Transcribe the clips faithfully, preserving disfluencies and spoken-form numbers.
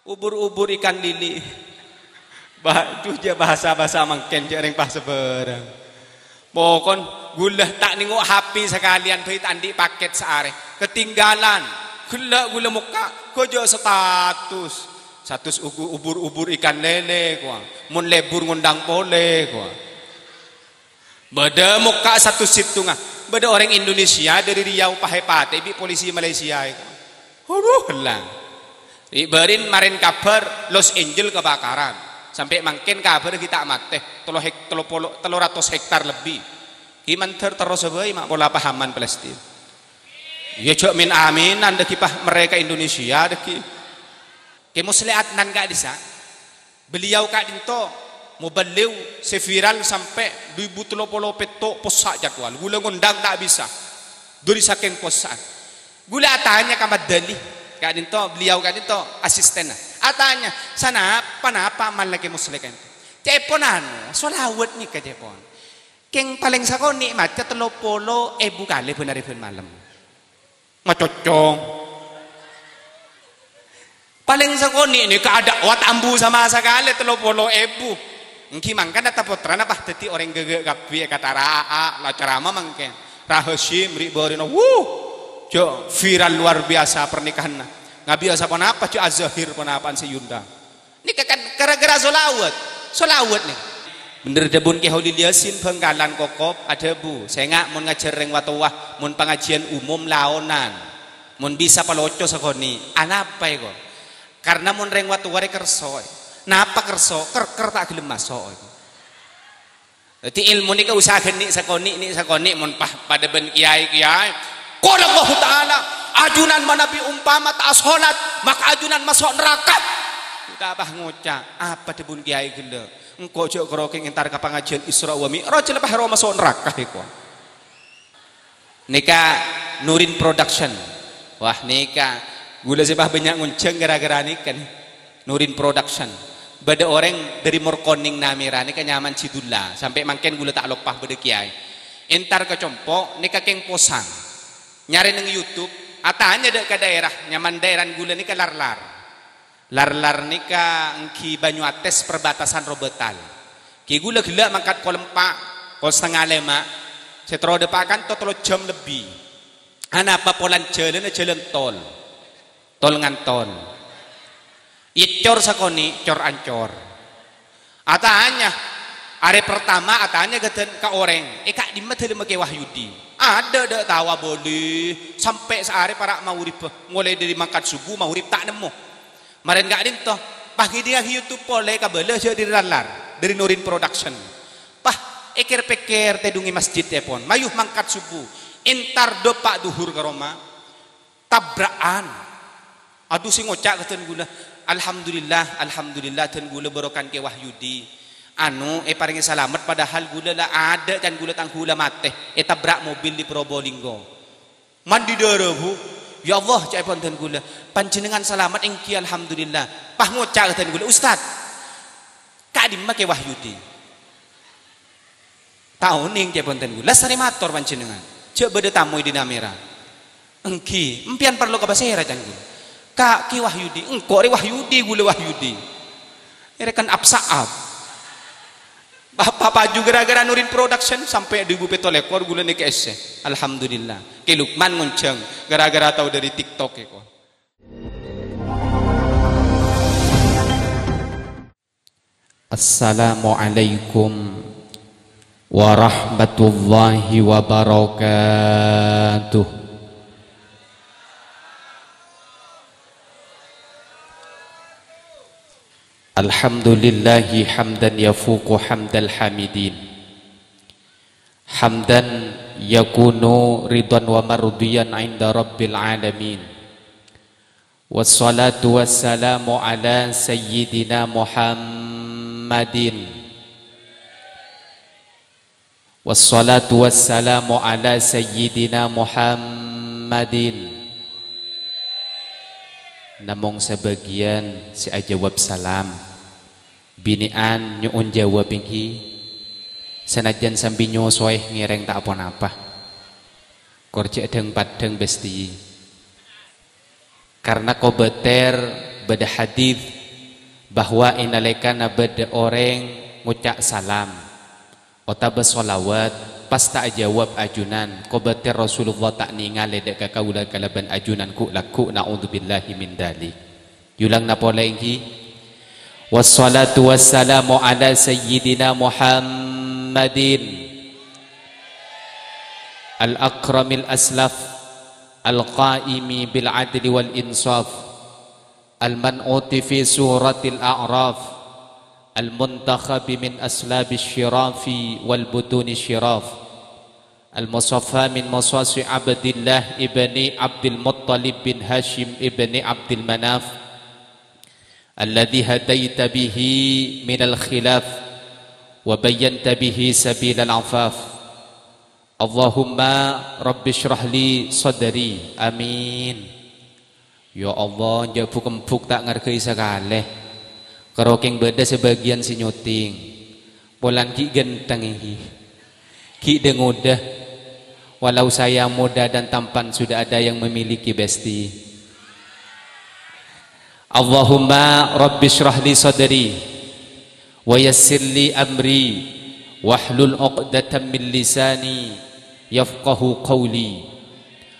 Ubur-ubur ikan lili. Ba-, duh, jhâ' bhâsa-bhâsa mangkèn, jhâ' rèng pas sabârâng. Pokon ghulâ ta' nèngo' H P sakalèyan, bhâi ta' andi' pakèt saarè. Ketinggalan. Ghellâ' ghulâ mokka', ghâjâ status. Status ugu-, ubur-ubur ikan lele, kowa. Mon lebur ngondhâng polè, kowa. Bâdâ mokka' status sèttonga. Bâdâ orèng Indonesia dâri Riau pas èpatè'è bi' polisi Malaysia, kowa. Aduh, hellang. Ri'-bâri'na marèn kabhâr Los Angeles kabakaran. Sampè' mangkèn kabhâr ghi' ta' matè. Tello hek-, tello polo, tello ratos hektar lebbi. Ghi' mandhâr terrosa bhâi ma' pola pahaman Palestina. Iyâ, jhâ' min-aminan dâggi' pas marè ka Indonesia dâggi'. Kè Musleh Adnan ka'dissa'. Beliau ka'dinto moballigh sè viral sampè' du èbu tello polo pètto' possa' jadwal. Ghulâ ngondhâng ta' bisa. Dâri sakèng possa'an. Ghulâ atanya ka Madali. Ka'dinto, beliau ka'dinto asistenna. Atanya, "Sanapa, napa amalla Kè Musleh ka'dinto?" "Ca'èpon anu, sholawat nèka ca'èpon. Kèng palèng sakonè' maca tello polo èbu kalè bân arè bân malem." Macocong. Palèng sakonè' nèka adâ' wat ambu sama sakalè tello polo èbu. Èngghi mangkana ta' pottrana pas dhâddhi orèng ghâghâ' kabbhi èkatara'a, la ceramah mangkèn. Ra Hasyim ri'-bâri'na, wuh! Jhâ' viral luar biasa pernikahanna. Ngabiyâ saponapa jhâ' azahir ponapa'an sè èyondhâng. Nèka kan gara-gara sholawat. Sholawat nèka. Bhendher dhâbuna Kè Holil Yasin Bhângkalan Kokop adhâbu, "Sènga' mon ngajhâr rèng watowa, mon pangajhiyân umum laonan. Mon bisa paloco sakonè'." Anapa èko? Karna mon rèng watowa rè kerso, napa kerso? Ker-ker ta' ghellem maso' èko. Dhâddhi, èlmo nèka usaha ghâni' sakonè', nè' sakonè', mon pa-, padâ bân kèyaè-kèyaè. Qala Allahu Ta'ala, "Ajunan manabi umpama ta' asolat, maka ajunan maso' neraka." Ghulâ pas ngoca', "Apa dhâbuna kèyaè ghellâ'? Engko' jhâ' karo kèng entar ka pangajhiyân Isra wa Mi'raj, la pas ro maso' neraka èko." Nèka Nurin Production. Wah, nèka ghulâ sè pas bânnya' ngonjhâng gara-gara nèka, nè. Nurin Production. Bâdâ orèng dâri Morkonèng Namèra nèka nyamana Jidulla. Sampè' mangkèn ghulâ ta' loppa bâdâ kèyaè. Entar ka compo' nèka kèng posang. Nyarè neng YouTube, atanya dâ' ka daèra, nyamana daèra ghulâ nèka Larlar. Larlar nèka èngghi Banyuates perbatasan Robatal. Ghi ghulâ ghellâ' mangkat kol empa', kol satengnga lèma', sè terro dâpa' kanto tello jam lebbi. Anapa polana jhâlânna jhâlân tol. Tol-ngantol. Ècor sakonè', cor-ancor. Atanya, arè pertama atanya ghâdhân ka orèng, "È ka'dimma dâlemma Kè Wahyudi?" Adâ' dâ' tao abâli, sampè' saarè para' maghrib, molaè dâri mangkat subuh maghrib ta' nemmo. Marèn ka'dinto, pas ngèdingngaghi YouTube polè kabâlâ jhâ' dâri Larlar, dâri Nurin Production. Pas, èkèr-pèkèr tèdungè masjid èpon, mayu mangkat subuh, entar dâpa' dhuhur ka roma. Tabra'an. Adu sè ngoca' ka dân ghulâ, "Alhamdulillah, alhamdulillah, dân ghulâ bârokana Kè Wahyudi. Anu, èparèngè salamet, padahal ghulâ la adâ' can ghulâ tang ghulâ matè, ètabrak mobil di Probolinggo." Mandi dârâ, Bu. "Ya Allah," ca'èpon dân ghulâ, "panjhennengngan salamet èngghi, alhamdulillah." Pas ngoca' ka dân ghulâ, "Ustad, ka'dimma Kè Wahyudi?" "Ta' onèng," ca'èpon dân ghulâ. "Lastarè mator panjhennengngan. Jhâ' bâdâ tamoy dâri Namèra." "Èngghi, empèyan parlo ka pasèra, can ghulâ?" "Ka Kè Wahyudi." "Engko' rè Wahyudi, ghulâ Wahyudi." Èrèkan ap-sa'ap. Bapa' paju gara-gara Nurin Production sampè' du èbu pètto lèkor ghulâ nèka èssè. Alhamdulillah. Kè Lukman ngonjhâng gara-gara tao dâri TikTok èko. Assalamualaikum warahmatullahi wabarakatuh. Alhamdulillahi hamdan yafuqu hamdal hamidin. Hamdan yakunu ridwan wa mardiyan inda rabbil alamin. Wassalatu wassalamu ala sayyidina Muhammadin. Wassalatu wassalamu ala sayyidina Muhammadin. Namong sabâgiyân sè ajâwâb salam. Binè'an nyo'on jâwâb èngghi. Sanajjân sambi nyosowè ngèrèng ta' ponapa. Kor jhâ' dhâng-paddhâng bâstèi. Karna kobâtèr bâdâ hadits, Bahwa è nalèkana bâdâ orèng ngoca' salam otabâ shalawat, pas ta' ajâwâb ajunan, kobâtèr Rasulullah ta' nèngalè dâ' ka kaulâ kalabân ajunan ghu'-lagghu', na'udzubillahi min dzalik. Èyolangna polè ènggi. Wassalatu wassalamu ala sayyidina Muhammadin al-akramil aslaf, al-qaimi bil adli wal insaf, al-man'uti fi suratil a'raf, al-muntakhabi min aslabis syirafi wal butuni syiraf, al-musaffa min masasi Abdillah ibni Abdul Muttalib bin Hashim ibni Abdul Manaf, alladzi hadaita bihi minal khilaf wa bayyanta bihi sabilal afaf. Allahumma rabbi shrah li sadri. Amin. Ya Allah, jhâ' buk-embuk ta' ngargai sakalè. Karo kèng bâdâ sabâgiyân sè nyuting. Polana ghi' ghântheng, ènggi. Ghi' dâ-ngodâ. Walau saya muda dan tampan, sudah ada yang memiliki, Besti. Allahumma rabbi shrah li sadri wa yassir li amri wahlul 'uqdatam min lisani yafqahu qawli.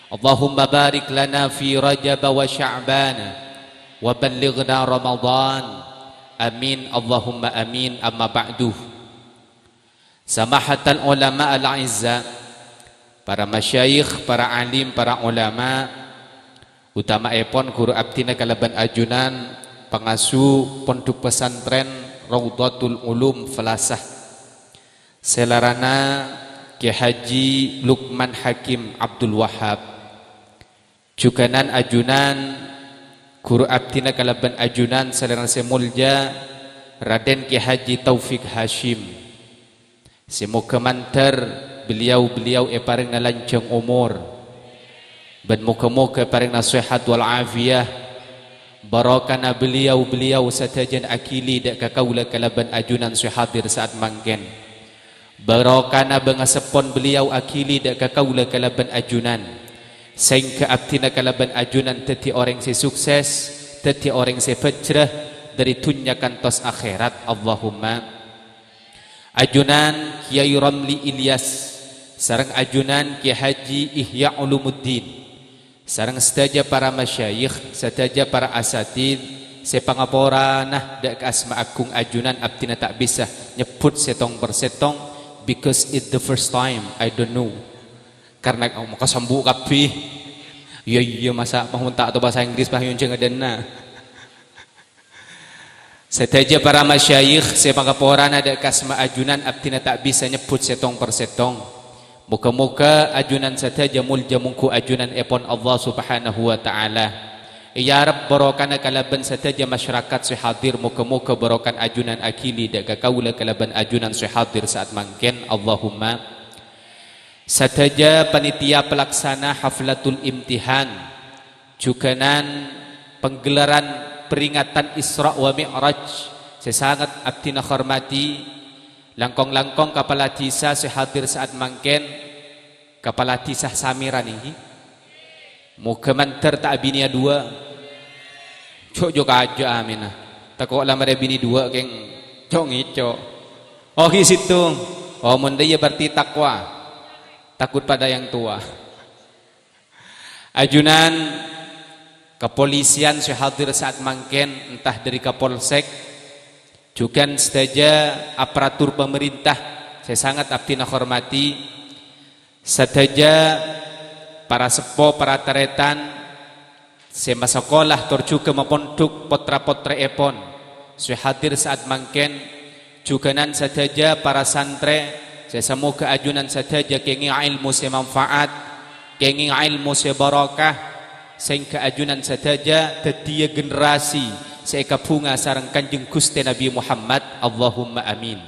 Allahumma barik lana fi Rajab wa Sya'ban wa ballighna Ramadan. Amin, Allahumma amin, amma ba'du. Samahatal ulama al-a'izza, para masyayikh, para alim, para ulama, utamaèpon ghuru abdhina kalabân ajunan pangasuh Pondhuk Pesantren Raudhatul Ulum Falasah, sè larana Kè Haji Lukman Hakim Abdul Wahab. Jhughânan ajunan, ghuru abdhina kalabân ajunan salèrana sè molja, Raden Kè Haji Taufik Hasyim. Sè moghâ mandhâr beliau-beliau èparèngana lanjhâng omor. Bân moghâ-moghâ èparèngana sehat wal afiyah. Barokana beliau-beliau sadhâjâna aghili dâ' ka kaulâ kalabân ajunan sè hadir sa'at mangkèn. Barokana bângaseppon beliau aghili dâ' ka kaulâ kalabân ajunan, sehingga abdhina kalabân ajunan dhâddhi orèng sè sukses, dhâddhi orèng sè bhâjrâ dhâri dhunnya kantos akhèrat. Allahumma. Ajunan Kyai Romli Ilyas sareng ajunan Kyai Haji Ihya Ulumuddin. Sareng sadhâjâ para masyayikh, sadhâjâ para asatidz sè pangaporana dâ' ka asma agung ajunan abdhina ta' bisa nyebbhut sèttong per sèttong, because it's the first time, I don't know. Karna, oh, maka sambu' kabbhi. Iyâ, iyâ, masa' mon ta' tao bhâsa Inggris, pas nyonjhâng adâna. Sadhâjâ para masyayikh sè pangaporana dâ' ka asma ajunan abdhina ta' bisa nyebbhut sèttong per sèttong. Moghâ-moghâ ajunan sadhâjâ molja mongghu ajunanèpon Allah Subhanahu wa Ta'ala. Èarep barokana kalabân sadhâjâ masyarakat sè hadir, moghâ-moghâ barokana ajunan aghili dâ' ka kaulâ kalabân ajunan sè hadir sa'at mangkèn. Allahumma. Sadhâjâ panitia pelaksana haflatul imtihan, jhughânan penggelaran peringatan Isra wa Mi'raj sè sanget abdhina hormati, langkong-langkong kapala dhisa sè hadir sa'at mangkèn, kapala dhisa Samèran nèka. Moghâ mandhâr ta' abinèya duwâ'. Jo', jo' kajâ, amènna. Tako' la marè binè duwâ' kèng co'-ngèco'. Oh, ghi' sèttong. Oh, mon dâ' iyâ berarti takwa. Takut pada yang tua. Ajunan kapolisian sè hadir sa'at mangkèn, entah dâri Kapolsek, jhughân sadhâjâ aparatur pamarènta sè sanget abdhina hormati, sadhâjâ para seppo, para tarètan sè masakola tor jhughân mapondhuk potra-potrèèpon sè hadir sa'at mangkèn, jhughânan sadhâjâ para santrè sè samoghâ ajunan sadhâjâ kèngèng èlmo sè manfaat, kèngèng èlmo sè barokah, sehingga ajunan sadhâjâ dhâddhiyâ generasi sè èkabhunga sareng Kanjeng Ghustè Nabbhi Muhammad. Allahumma amin.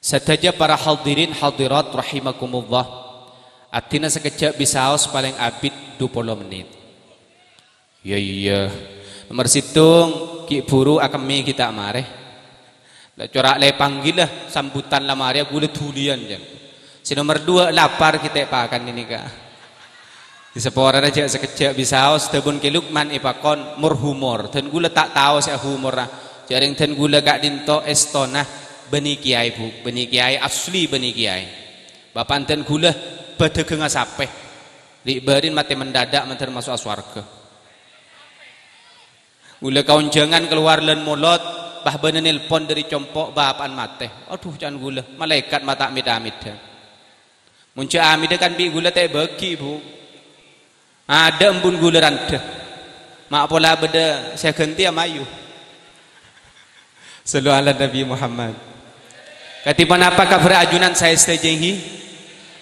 Sadhâjâ para hadirin hadirat rahimakumullah. Abdhina sakejjhâ' bisaos palèng abit dupolo mennit. Iyâ, iyâ. Nomer sèttong, ghi' bhuru akemmè ghi' ta' marè. La cora' lè panggil la, sambutan la marè, ghulâ dhuliyân, jân. Sè nomer duwâ', lapar ghi' ta' pakan nèka. Saporana jhâ' sakejjhâ' bisaos, dhâbuna Kè Lukman èpakon mor-humor. Dân ghulâ ta' tao sè ahumorra. Jhâ' rèng dân ghulâ ka'dinto èstona bânnè kèyaè, Bu. Bânnè kèyaè asli bânnè kèyaè. Bapa'na dân ghulâ bâdâgângnga sapè. Ri'-bâri'na matè mendadak mandhâr maso'a sowarghâ. Ghulâ kaonjhângan kalowar lân molot, pas bâdâ nelpon dâri compo' bapa'na matè. Adhu, ca'na ghulâ, malaèkat ma' ta' mèdhâ-mèdhâ. Mon jhâ' amèdhâ kan bi' ghulâ ta' èbâghi, Bu. Adâ' embu' ghulâ randhâ. Ma' pola bâdâ sè aghântèya mayu. Shallu ala Nabi Muhammad. Kadhi ponapa kabhâr ajunan saèstè jhâ' ènggi?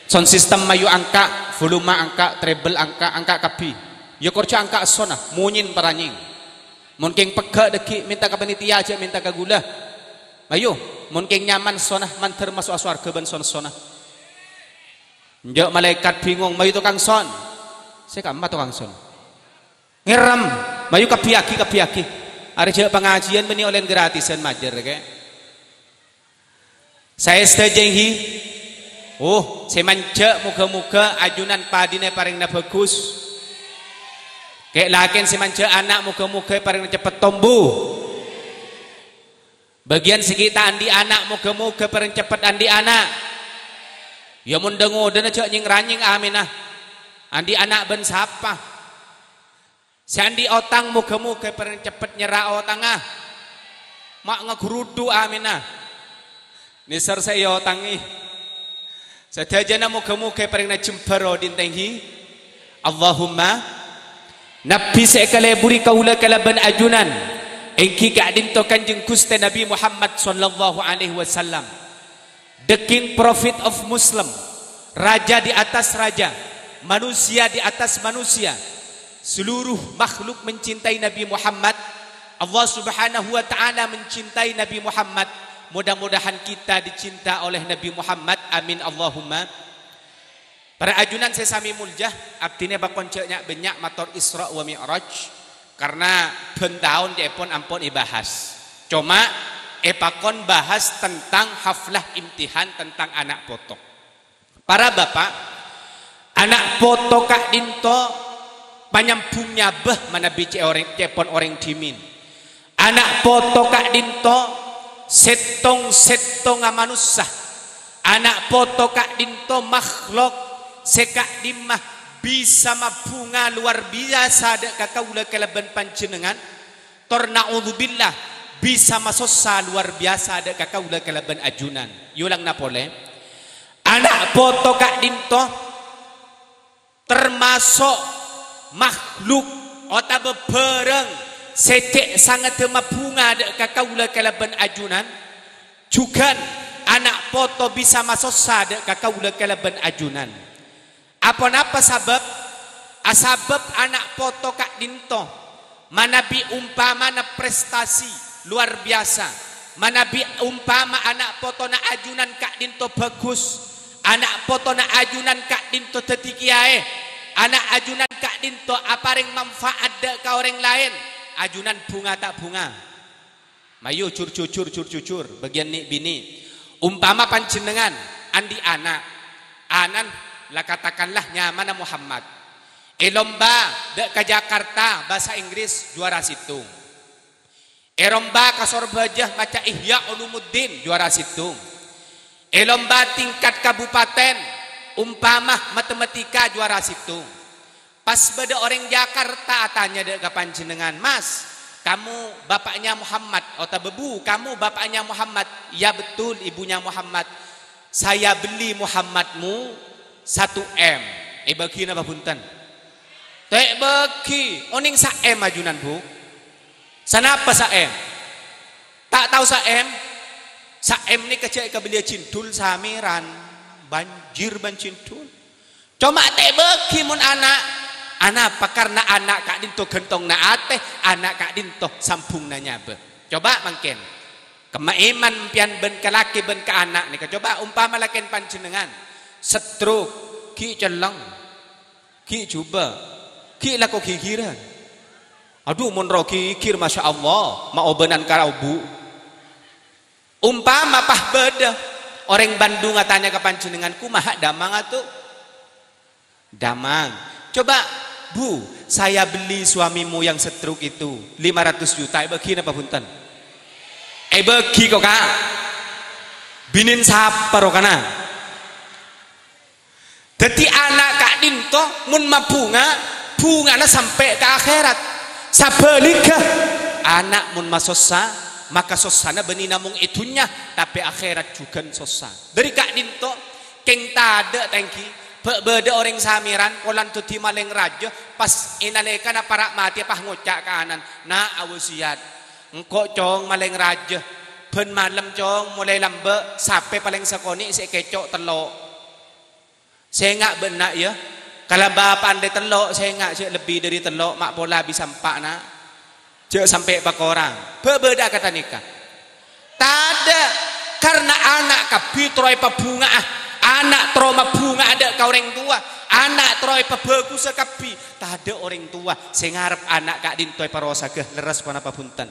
Sound system mayu angka', volume angka', treble angka', angka' kabbhi. Ya korjhâ angka' sona, monyèn paranyèng. Mon kèng pegghâ' dhâggi' mènta ka panitia, jhâ' mènta ka ghulâ. Mayu, mon kèng nyaman sona, mandhâr maso'a sowarghâ bân son-sona. Enjâ' malaèkat bingong, mayu tokang son. Sè kamma tokang son. Ngèrèm, mayu kabbhiyâghi, kabbhiyâghi. Arè jhâ' pangajiyân bânnè ollèna gratisan majâr, kè. Saèstè jhâ' ènggi? Oh, sè manjhâ' moghâ-moghâ ajunan padina èparèngana bhâghus. Kè'-lakè'na sè manjhâ' ana' moghâ-moghâ èparèngana ceppet tombu. Bâgiyân sè ghi' ta' andi' ana' moghâ-moghâ èparèng ceppet andi' ana'. Ya mon dhâ-ngodâna jhâ' nyèng-ranyèng amènna. Andi' ana' bân sapa? Sè andi' otang moghâ-moghâ èparèng ceppet nyerra otangnga. Ma' ngaghrudu amènna. Nèser sè èotangè. Sadhâjâna moghâ-moghâ èparèngana jembhâr odi' ènggi. Allahumma. Nabbhi sè èkaleburi kaulâ kalabân ajunan, ènggi ka'dinto Kanjeng Ghustè Nabbhi Muhammad sallallahu alaihi wasallam. The King Prophet of Muslim, raja di atas raja, manusia di atas manusia. Seluruh makhluk mencintai Nabi Muhammad. Allah Subhanahu wa Ta'ala mencintai Nabi Muhammad. Mudah-mudahan kita dicinta oleh Nabi Muhammad. Amin, Allahumma. Para ajunan sè samè molja, abdhina èpakon jhâ' nya'-bânnya' mator Isra wa Mi'raj, karna bân taon ca'èpon ampon èbahas. Coma èpakon bahas tentang haflah imtihan tentang ana' poto. Para bapa', ana' poto ka'dinto panyambhung nyabâ manabi cè' orèng, ca'èpon orèng dhimèn. Ana' poto ka'dinto sèttong-sèttongnga manossa. Ana' poto ka'dinto makhlok sè ka'dimma bisa mabhunga lowar biyasa dâ' ka kaulâ kalabân panjhennengngan, tor na'udzubillah bisa masossa lowar biyasa dâ' ka kaulâ kalabân ajunan. Èolangana polè, ana' poto ka'dinto tamaso' makhluk otabâ bhârâng sè cè' sangaddhâ mabhunga dâ' ka kaulâ kalabân ajunan, jhughân ana' poto bisa masossa dâ' ka kaulâ kalabân ajunan. Aponapa sabâb? Asabâb ana' poto ka'dinto manabi umpamana prestasi lowar biyasa, manabi umpama ana' potona ajunan ka'dinto bhâghus, ana' potona ajunan ka'dinto dhâddhi kèyaè, ana' ajunan ka'dinto aparèng manfa'at dâ' ka orèng laèn, ajunan bhunga ta' bhunga? Mayu, jur-jujur, jur-jujur, bâgiyân nè'-binè'. Umpama panjhennengngan andi' ana', ana'na la katakanlah nyamana Muhammad. È lomba dâ' ka Jakarta bhâsa Inggris juwara sèttong. È lomba ka Sorbhâjâ maca Ihya Ulumuddin juwara sèttong. È lomba tingkat kabupaten umpama matematika juwara sèttong. Pas bâdâ orèng Jakarta atanya dâ' ka panjhennengngan, "Mas, kamu bapaknya Muhammad?" Otabâ, "Bu, kamu bapaknya Muhammad?" "Ya, betul, ibunya Muhammad." "Saya beli Muhammadmu satu M." Èbâghi napa bhunten? Ta' èbâghi. Onèng sa-M ajunan, Bu. Sanapa sa-M? Ta' tao sa-M? Sa-M nèka jhâ' èkabelliyâ cindhul samèran. Banjir bân cindhul. Coma ta' èbâghi mon ana'. Anapa? Karna ana' ka'dinto ghântongnga atè, ana' ka'dinto sambhungnga nyabâ. Coba mangkèn. Kemma èman empèyan bân ka lakè bân ka ana' nèka. Coba umpama lakèna panjhennengngan stroke, ghi' celleng, ghi' jhubâ', ghi' lako ghighirân. Adhu, mon rowa ghighir, masya Allah, ma' obânan karabu. Umpama pas bâdâ orèng Bandung atanya ka panjhennengngan, "Kumaha damang, Atu?" "Damang, Coba, "Bu, saya beli suamimu yang stroke itu lima ratus juta, èbâghi napa bhunten?" Èbâghi kok, Ka'. Binèn sapa rokana? Dhâddhi ana' ka'dinto mon mabhunga, bhungana sampè' ka akhèrat. Sabhâligghâ, ana' mon masossa, maka sossana bânnè namong è dhunnya, tapè akhèrat jhughân sossa. Dhâri ka'dinto, kèng tadâ' ta' ènggi, bâ-, bâdâ orèng Sameran polana dhâddhi malèng rajâ, pas è nalèkana para' matè pas ngoca' ka ana'na, "Na', awasiyat. Engko', Cong, malèng rajâ. Bân malem, Cong, molaè lambâ', sapè palèng sakonè' sè èkèco' tello'." Sènga' bâ'na, yâ. Kalabâ pa'andhâ tello', sènga' jhâ' lebbi dhâri tello', ma' pola bisa empa', na'. Jhâ' sampè' pakorang. Bâ-, bâdâ kata nèka. Tadâ', karna ana' kabbhi terro èpabhunga'a. Ana' terro mabhunga'a dâ' ka orèng towa. Ana' terro èpabhâghusa kabbhi. Tadâ' orèng towa sè ngarep ana' ka'dinto èparosaghâ, lerres ponapa bhunten?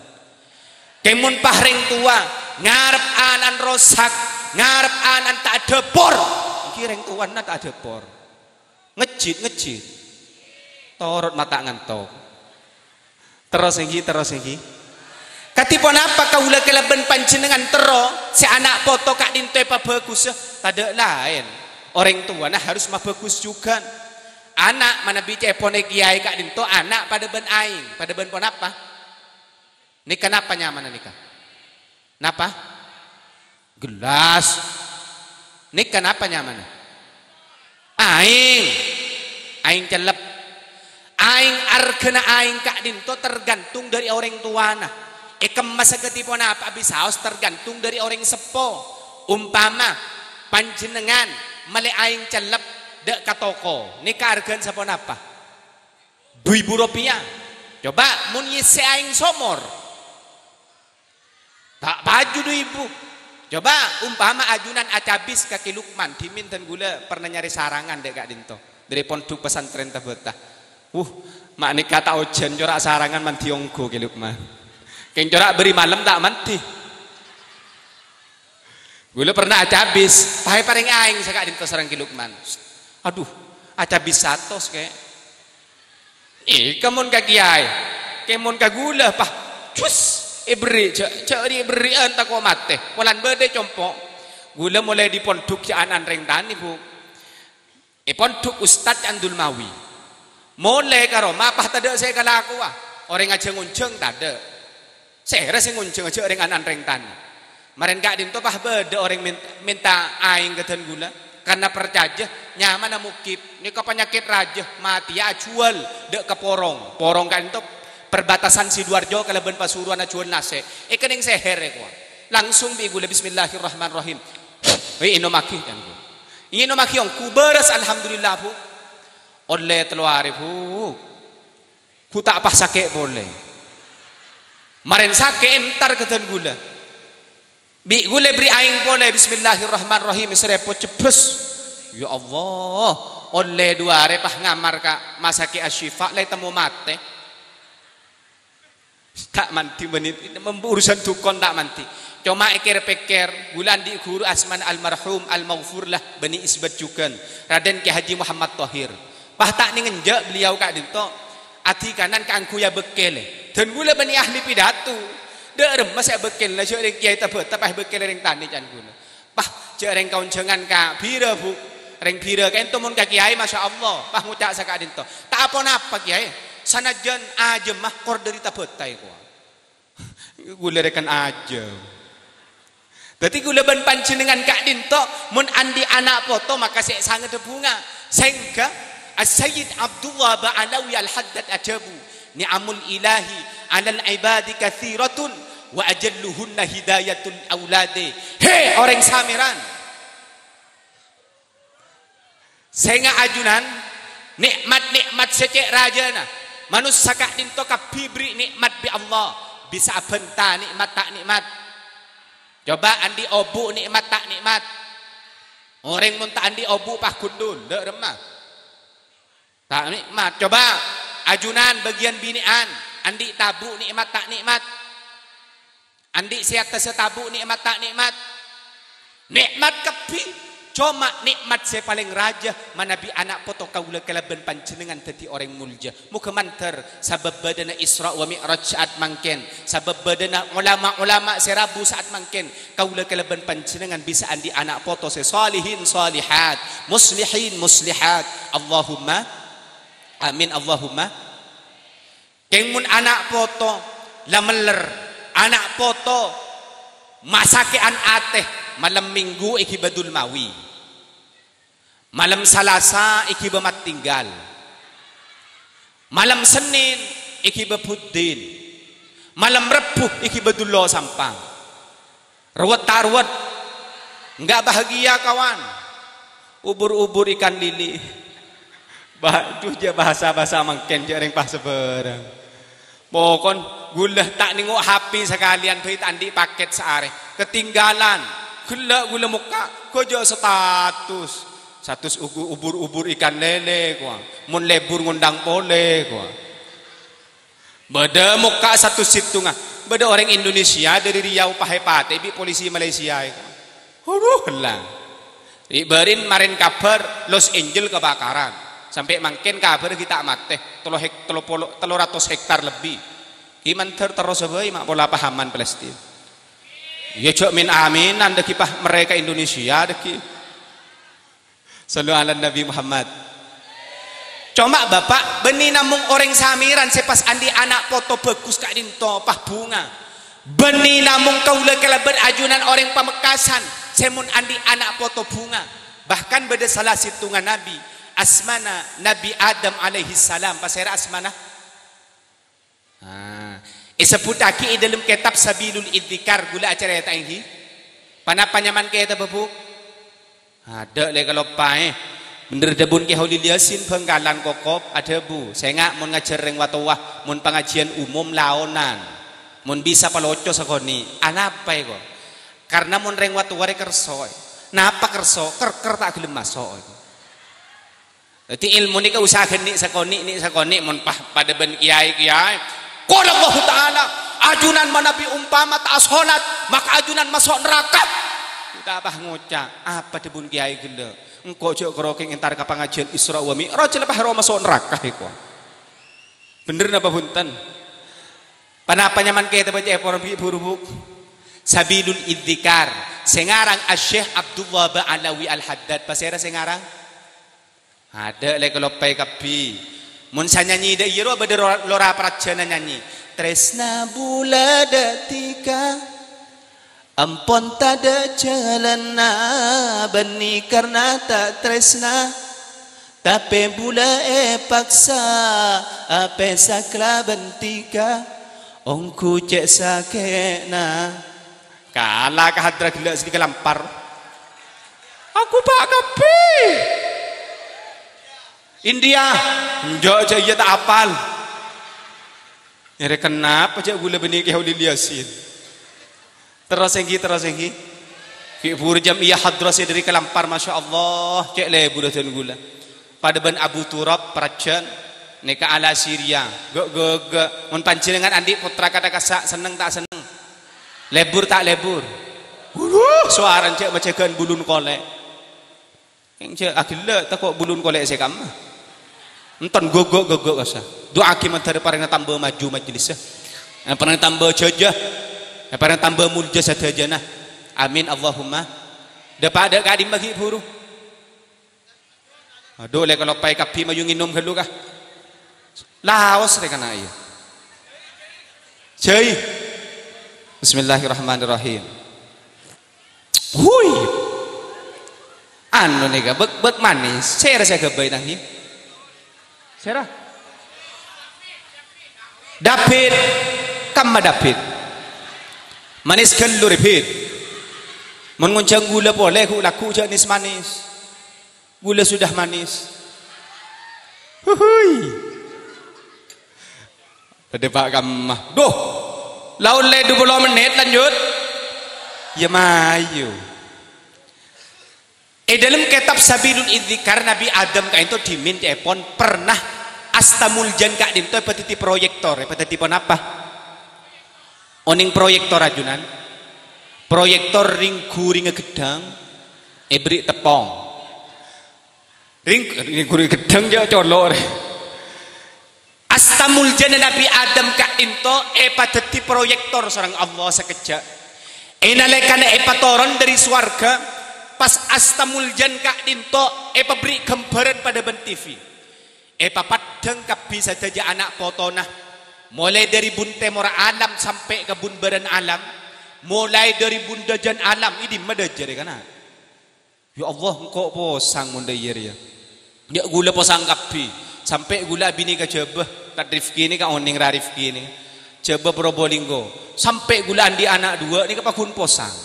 Kèng mon pas rèng towa ngarep ana'na rosak, ngarep ana'na ta' adhâpor, ènggi rèng towana ta' adhâpor. Ngejjit, ngejjit. Torot mata ngantok. Terros ènggi, terros ènggi. Kadhi ponapa kaulâ kalabân panjhennengngan terro sè ana' poto ka'dinto èpabhâghusa? Tadâ' laèn. Orèng towana harus mabhâghus jhughân. Ana' manabi ca'èpon è kèyaè ka'dinto, ana' padâ bân aèng. Padâ bân ponapa? Nèka napa nyamana nèka? Napa? Gelas. Nèka napa nyamana? Aèng. Aèng cellep. Aèng, arghâna aèng ka'dinto tergantung dhâri orèng towana. Èkemmasa kadhi ponapa bisaos tergantung dhâri orèng seppo. Umpama panjhennengngan mellè aèng cellep dâ' ka toko, nèka arghâna saponapa? Du èbu ropèya. Coba mon ngèssè aèng somor. Ta' paju du èbu. Coba umpama ajunan acabis ka Kè Lukman, dhimèn dân ghulâ pernah nyarè sarangan dâ' ka'dinto. Dhâri pondhuk pesantren Tabata. Wuh, ma' nèka ta' ojhân cora' sarangan mandhi ongghu Kè Lukman. Kèng cora' bâri' malem ta' mandhi. Ghulâ pernah acabis, pas èparèngè aèng saka'dinto sareng Kè Lukman. Adhu, acabis satos, Kè. Èka mon ka kèyaè, kèng mon ka ghulâ, pas, cus, èberri', jhâ', jhâ' rè èberri'ân tako' matè. Polana bâdâ è compo'. Ghulâ molaè è pondhuk jhâ' an-, anrèng tanè, Bu. È pondhuk Ustad Andul Mawi. Molaè ka roma, pas tadâ' sè èkalakowa. Orèng ajhâng-onjhâng tadâ'. Sèra sè ngonjhângnga jhâ' rèng an-, anrèng tanè. Marèn ka'dinto pas bâdâ orèng men-, mènta aèng ka dân ghulâ. Karna parcajâ, nyamana Mukib. Nèka panyakèt rajâ, matèya ajhuwâl dâ' ka porong. Porong ka'dinto perbatasan Sidoarjo kalabân Pasuruan ajhuwâl nasè'. Èkennèng sèhèr èkowa. Langsung bi' ghulâ, "Bismillahirrahmanirrahim." Wèh, ènomaghi, can ghulâ. Ènomaghi ongghu, bârâs, alhamdulillah, Bu. Ollè tello arè, Bu. Ghu ta' pas sakè' polè. Marèn sakè' èntar ka dân ghulâ. Bi' ghulâ èberri' aèng polè, "Bismillahirrahmanirrahim," sèrèpo cebbhâs. Ya Allah, ollè du arè pas ngamar ka masakè' Asyifa, la ètemmo matè. Ta' mandhi bânnè, urusan dhukon ta' mandhi. Coma èkèr-pèkkèr, ghulâ andi' ghuru asmana almarhum, almaghfurlah, bânnè èsbât jhughân, Raden Kè Haji Muhammad Thohir. Pas ta' nèng enjâ' beliau ka'dinto, adhikanan kaangghuy abâkkèlè. Dân ghulâ bânnè ahli pidato. Dâ' remma sè abâkkèlana jhâ' rèng kèyaè Tabata, pas èbâkkèlè rèng tanè, can ghulâ. Pas jhâ' rèng kaonjhângan ka Bira, Bu. Rèng Bira ka'dinto mon ka kèyaè, masya Allah. Pas ngoca' saka'dinto, "Ta' aponapa, Kèyaè. Sanajjân ajâm, ma' kor dhâri Tabata èkowa." Ghulâ rèkan ajâm. Dhâddhi ghulâ bân panjhennengngan ka'dinto mon andi' ana' poto maka sè sangeddhâ bhunga. Sèngghâ As-Sayyid Abdullah Ba'alawi Al-Haddad adhâbu, "Ni'amul ilahi 'alal ibadi katsiratun wa ajalluhunna hidayatul auladi." He, orèng Sameran! Sènga' ajunan, nè'mat-nè'mat sè cè' rajâna. Manossa ka'dinto kabbhi èberri' nè'mat bi' Allah. Bisa abhânta nè'mat ta' nè'mat. Coba andi' obu' nè'mat ta' nè'mat. Orèng mon ta' andi' obu' pas ghundhul, dâ' remma. Ta' nè'mat. Coba ajunan bâgiyân binè'an, andi' tabu' nè'mat ta' nè'mat. Andi' sè attassa tabu' nè'mat ta' nè'mat? Nè'mat kabbhi. Coma nè'mat sè palèng rajâ manabi ana' poto kaulâ kalabân panjhennengngan dhâddhi orèng molja. Moghâ mandhâr sabâb bâdâna Isra wa Mi'raj sa'at mangkèn, sabâb bâdâna olama-olama sè rabu sa'at mangkèn, kaulâ kalabân panjhennengngan bisa andi' ana' poto sè shalihin shalihat, muslihin muslihat. Allahumma amin, Allahumma. Kèng mon ana' poto la mèller, ana' poto masakè'an atè, malem Minggu èghibâ Dulmawi. Malem Salasa èghibâ Mattinggal. Malem Sennèn èghibâ Buddin. Malem Rebbhu èghibâ Dullo Sampang. Ruwet ta' ruwet? Enggak bahagia, kawan. Ubur-ubur ikan lili. Ba-, duh, jhâ' bhâsa-bhâsa mangkèn, jhâ' rèng pas sabârâng. Pokon, ghulâ ta' nèngo' H P sakalèyan, bhâi ta' andi' pakèt saarè. Ketinggalan. Ghellâ' ghulâ mokka', ghâjâ status. Status ugu-, ubur-ubur ikan lele, kowa. Mon lebur ngondhâng polè, kowa. Bâdâ mokka' status sèttonga. Bâdâ orèng Indonesia dâri Riau pahèpatè bi' polisi Malaysia, kowa. Aduh, ella. Ri' bârin marèn kabhâr Los Angeles kabakaran. Sampè' mangkèn kabhâr ghi' ta' matè. Tello hek-, tello polo, tello ratos hektar lebbi. Ghi' mandhâr terrosa bhâi ma' pola pahaman Palestina. Iyâ, jhâ' min-aminan dâggi' pas marè ka Indonesia dâggi'. Shallu ala Nabi Muhammad. Coma, Bapa', bânnè namong orèng Sameran sè pas andi' ana' poto bhâghus ka'dinto, pas bhunga. Bânnè namong kaulâ kalabân ajunan orèng Pamekasan sè mon andi' ana' poto bhunga. Bahkan bâdâ sala sèttonga nabi, asmana Nabi Adam alaihi salam. Pasèra asmana? Ah, èsebbhuttaghi è dâlem kètab Sabilul Idzikar, ghulâ acarèta èngghi. Panapa nyamana kètabbhâ, Bu? Adâ' lè kaloppaè. Bhendher dhâbuna Kè Holil Yasin Bhângkalan Kokop, adhâbu, "Sènga' mon ngajhâr rèng watowa, mon pangajiyân umum laonan. Mon bisa paloco sakonè'." Anapa èko? Karna mon rèng watowa rè kerso, è. Napa kerso? Ker-ker ta' ghellem maso', èko. Dhâddhi, èlmo nèka usaha ghâni' sakonè', nè' sakonè', mon pa-, padâ bân kèyaè-kèyaè. Qala Allahu Ta'ala, "Ajunan manabi ompama ta' asolat, maka ajunan maso' naraka." Kita pas ngoca', "Apa dhâbuna kèyaè ghellâ'? Engko' jhâ' karo kèng entar ka pangajiyân Isra wa Mi'raj, la pas ro maso' naraka, èko." Bhendher napa bhunten? Panapa nyamana kètabbhâ ca'èpon bi' buru, Bu? Sabilul Idzikar. Sè ngarang Asy-Syeikh Abdullah Ba'alawi Al-Haddad. Pasèra sè ngarang? Adâ' lè kaloppaè kabbhi. Mon sè nyanyi dâ' iyâ rowa bâdâ ro-, lora parajjhâna nyanyi. Trèsna bulâ dâ' dhika, ampon tadâ' jhâlânna, bânnè karna ta' trèsna. Tapè bulâ èpaksa, apèsa kalabân dhika, ongghu cè' sakè'na. Kala ka hadra ghellâ' sè dikalampar. Aku pa' kabbhi. India, enjâ' jâ' iyâ ta' apal. Èrè kenapa jâ' ghulâ bânnè Kè Holil Yasin? Terros èngghi, terros èngghi. Ghi' buru jam iyâ hadra sè dâri kalampar, masya Allah, cè' lebur adân ghulâ. Padâ bân Abu Turab, parajjhân, nèka ala Syria. Gâ', gâ', gâ'. Mon panjhennengngan andi' pottra kadhâ' kassa' senneng ta' senneng? Lebur ta' lebur? Wuh, sowarana jâ' majâgâ'ân bulun kolè'. Kèng jâ' aghellâ' tako' bulun kolè' sè kamma. Enten gogok-gogok kassa. Du'aaghi mandhâr parèngna tamba maju majlissa. Eh, parèngna tamba jâjâ. Eh, parèngna tamba molja sadhâjâna. Amin, Allahumma. Dâpa' dâ' ka'dimma ghi' buru. Adhu, lè kaloppaè kabbhi mayu ngènom ghâllu, ka. Laos rè kana' iyâ. Jâi. Bismillahirrahmanirrahim. Hui. Anu nèka, bek-, bek manis. Sèra sè aghâbây tanggi. Sèra? David. Kamma David. Manis ghâllu rè, Bit. Mon ngonjhâng ghulâ polè, ghu-, lagghu' jâ' nis-manis. Ghulâ sudah manis. Huhui. Padâ pa' kamma. Duh. La ollè dua puluh menit lanjut. Yâ mayu. È dâlem kètab Sabilul Idzikar, Nabi Adam ka'dinto dhimèn ca'èpon pernah asta muljâna ka'dinto èpadhâddhi proyektor. Èpadhâddhi ponapa? Onèng proyektor ajunan? Proyektor rèng-ghurèngnga ghedhâng. Èberri' teppong. Ring, ring ghuru ghedheng jâ' colo' rè. Asta muljâna Nabbhi Adam ka'dinto èpadhâddhi proyektor sareng Allah sakejjhâ'. È nalèkana èpatoron dâri sowarghâ, pas asta muljâna ka'dinto èpaberri' ghâmbhârân padâ bân T V. Èpapaddhâng kabbhi sadhâjâ ana' potona, molaè dâri bun tèmorra alam sampè' ka bun bârâna alam, molaè dâri bun dâjâna alam, è dimma dâjâ rè kana'? Ya Allah, engko' posang mon dâ' iyâ rèya. Jâ' ghulâ posang kabbhi, sampè' ghulâ abinè ka Jhâbâ, Ka' Rifki nèka onèng ra Rifki nèka. Jhâbâ Probolinggo, sampè' ghulâ andi' ana' duwâ' nèka paggun posang.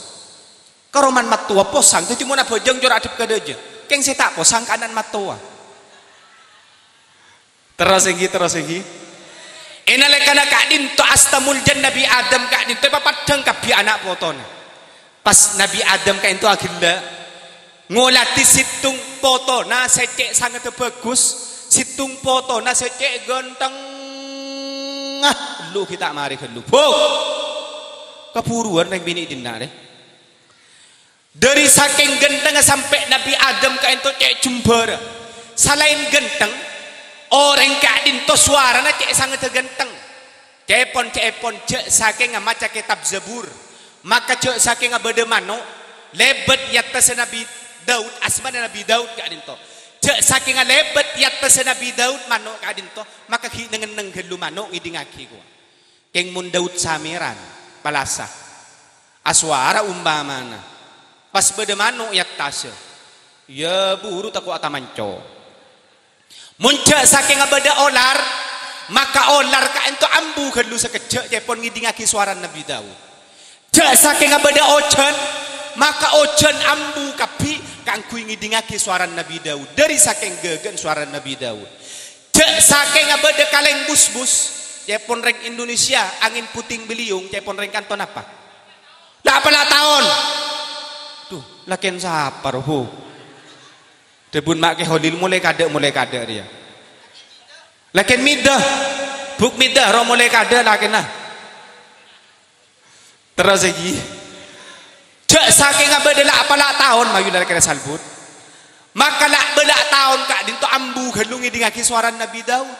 Karo man mattowa posang, dhâddhi mon abhâjâng cora' dhep ka dâjâ. Kèng sè ta' posang ka ana' mattowa. Terros ènggi, terros ènggi. È nalèkana ka'dinto asta muljâna Nabbhi Adam ka'dinto èpapaddhâng kabbhi ana' potona. Pas Nabbhi Adam ka'dinto aghellâ', ngoladhi sèttong potona sè cè' sangaddhâ bhâghus, sèttong potona sè cè' ghântengnga. Lu ghi' ta' marè ghâllu. Buk! Kabhuruwân rèng binè' dinna' rè. Dâri sakèng ghântengnga sampè' Nabbhi Adam ka'dinto cè' jembhârâ. Salaèn ghânteng, orèng ka'dinto sowarana cè' sangaddhâ ghânteng. Ca'èpon, ca'èpon, jâ' sakènga maca kètab Zabur, maka jâ' sakènga bâdâ mano' lèbât è attassa Nabbhi Daud, asmana Nabbhi Daud ka'dinto. Jâ' sakènga lèbât è attassa Nabbhi Daud mano' ka'dinto, maka ghi' neng-enneng ghâllu mano' ngèdingngaghi kowa. Kèng mon Daud samèran, palasa, asowara ompamana, pas bâdâ mano' è attassa, iyâ buru tako' atamanco. Mon jâ' sakènga bâdâ olar, maka olar ka'dinto ambu ghâllu sakejjhâ' ca'èpon ngèdingngaghi sowarana Nabbhi Daud. Jâ' sakènga bâdâ ojhân, maka ojhân ambu kabbhi kaangghuy ngèdingngaghi sowarana Nabbhi Daud. Dâri sakèng ghâghâna sowarana Nabbhi Daud. Jâ' sakènga bâdâ kalèng busbus, ca'èpon rèng Indonesia, angin puting beliung, ca'èpon rèng kanto napa? La' pala' taon. Duh, lakèn sapa roh, Bu? Dhâbuna Ma' Kè Holil molaè kadâ', molaè kadâ' rèya. Lakèn mida. Buk mida, roh molaè kadâ' lakènna. Terros ènggi. Jâ' sakènga bâdâ la' pala' taon, mayu la kèra salbut. Maka la' bâlâ' taon ka'dinto ambu ghâllu ngèdingngaghi sowarana Nabbhi Daud.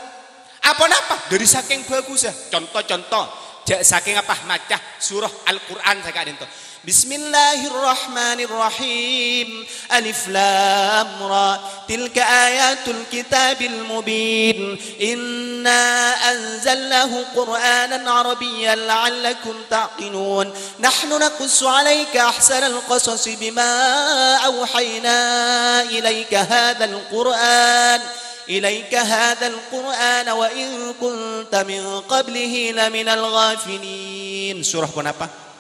Aponapa? Dâri sakèng bhâghussa. Conto-conto, jâ' sakènga pas maca surah Al-Qur'an saka'dinto. Bismillahirrahmanirrahim. Alif Lam Ra. Tilka ayatul kitabil mubin. Inna anzalnahu Qur'anan Arabiyyan la'allakum ta'qilun. Nahnu naqussu 'alaika ahsanal qasasi bima awhayna ilaika hadzal Qur'an, ilaika hadzal Qur'ana wa in kunta min qablihi laminal ghafilin. Surah ponapa?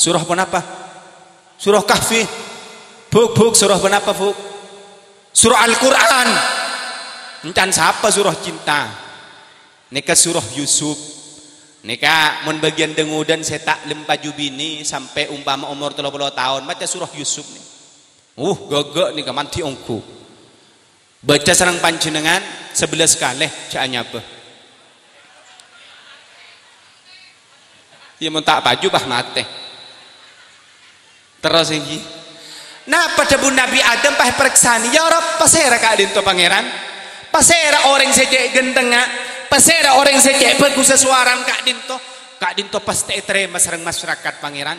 Surah ponapa? Surah Kahfi. Buk, buk, surah ponapa, buk? Surah Al-Qur'an. Èncan sapa surah cinta? Nèka surah Yusuf. Nèka mon bâgiyân dâ-ngodâna sè ta' lem paju binè sampè' ompama omor tello polo taon, maca surah Yusuf nè. Uh, ghâghâ nèka mandhi ongghu. Baca sareng panjhennengngan sabellâs kalè, jâ' anyabâ. Iyâ, mon ta' paju, pas matè. Terros ènggi. Napa dhâbuna Nabbhi Adam pas èparèksanè, "Ya Rabb, pasèra ka'dinto Pangèran? Pasèra orèng sè cè' ghântengnga? Pasèra orèng sè cè' bhâghussa sowarana ka'dinto? Ka'dinto pastè ètarèma sareng masyarakat Pangèran."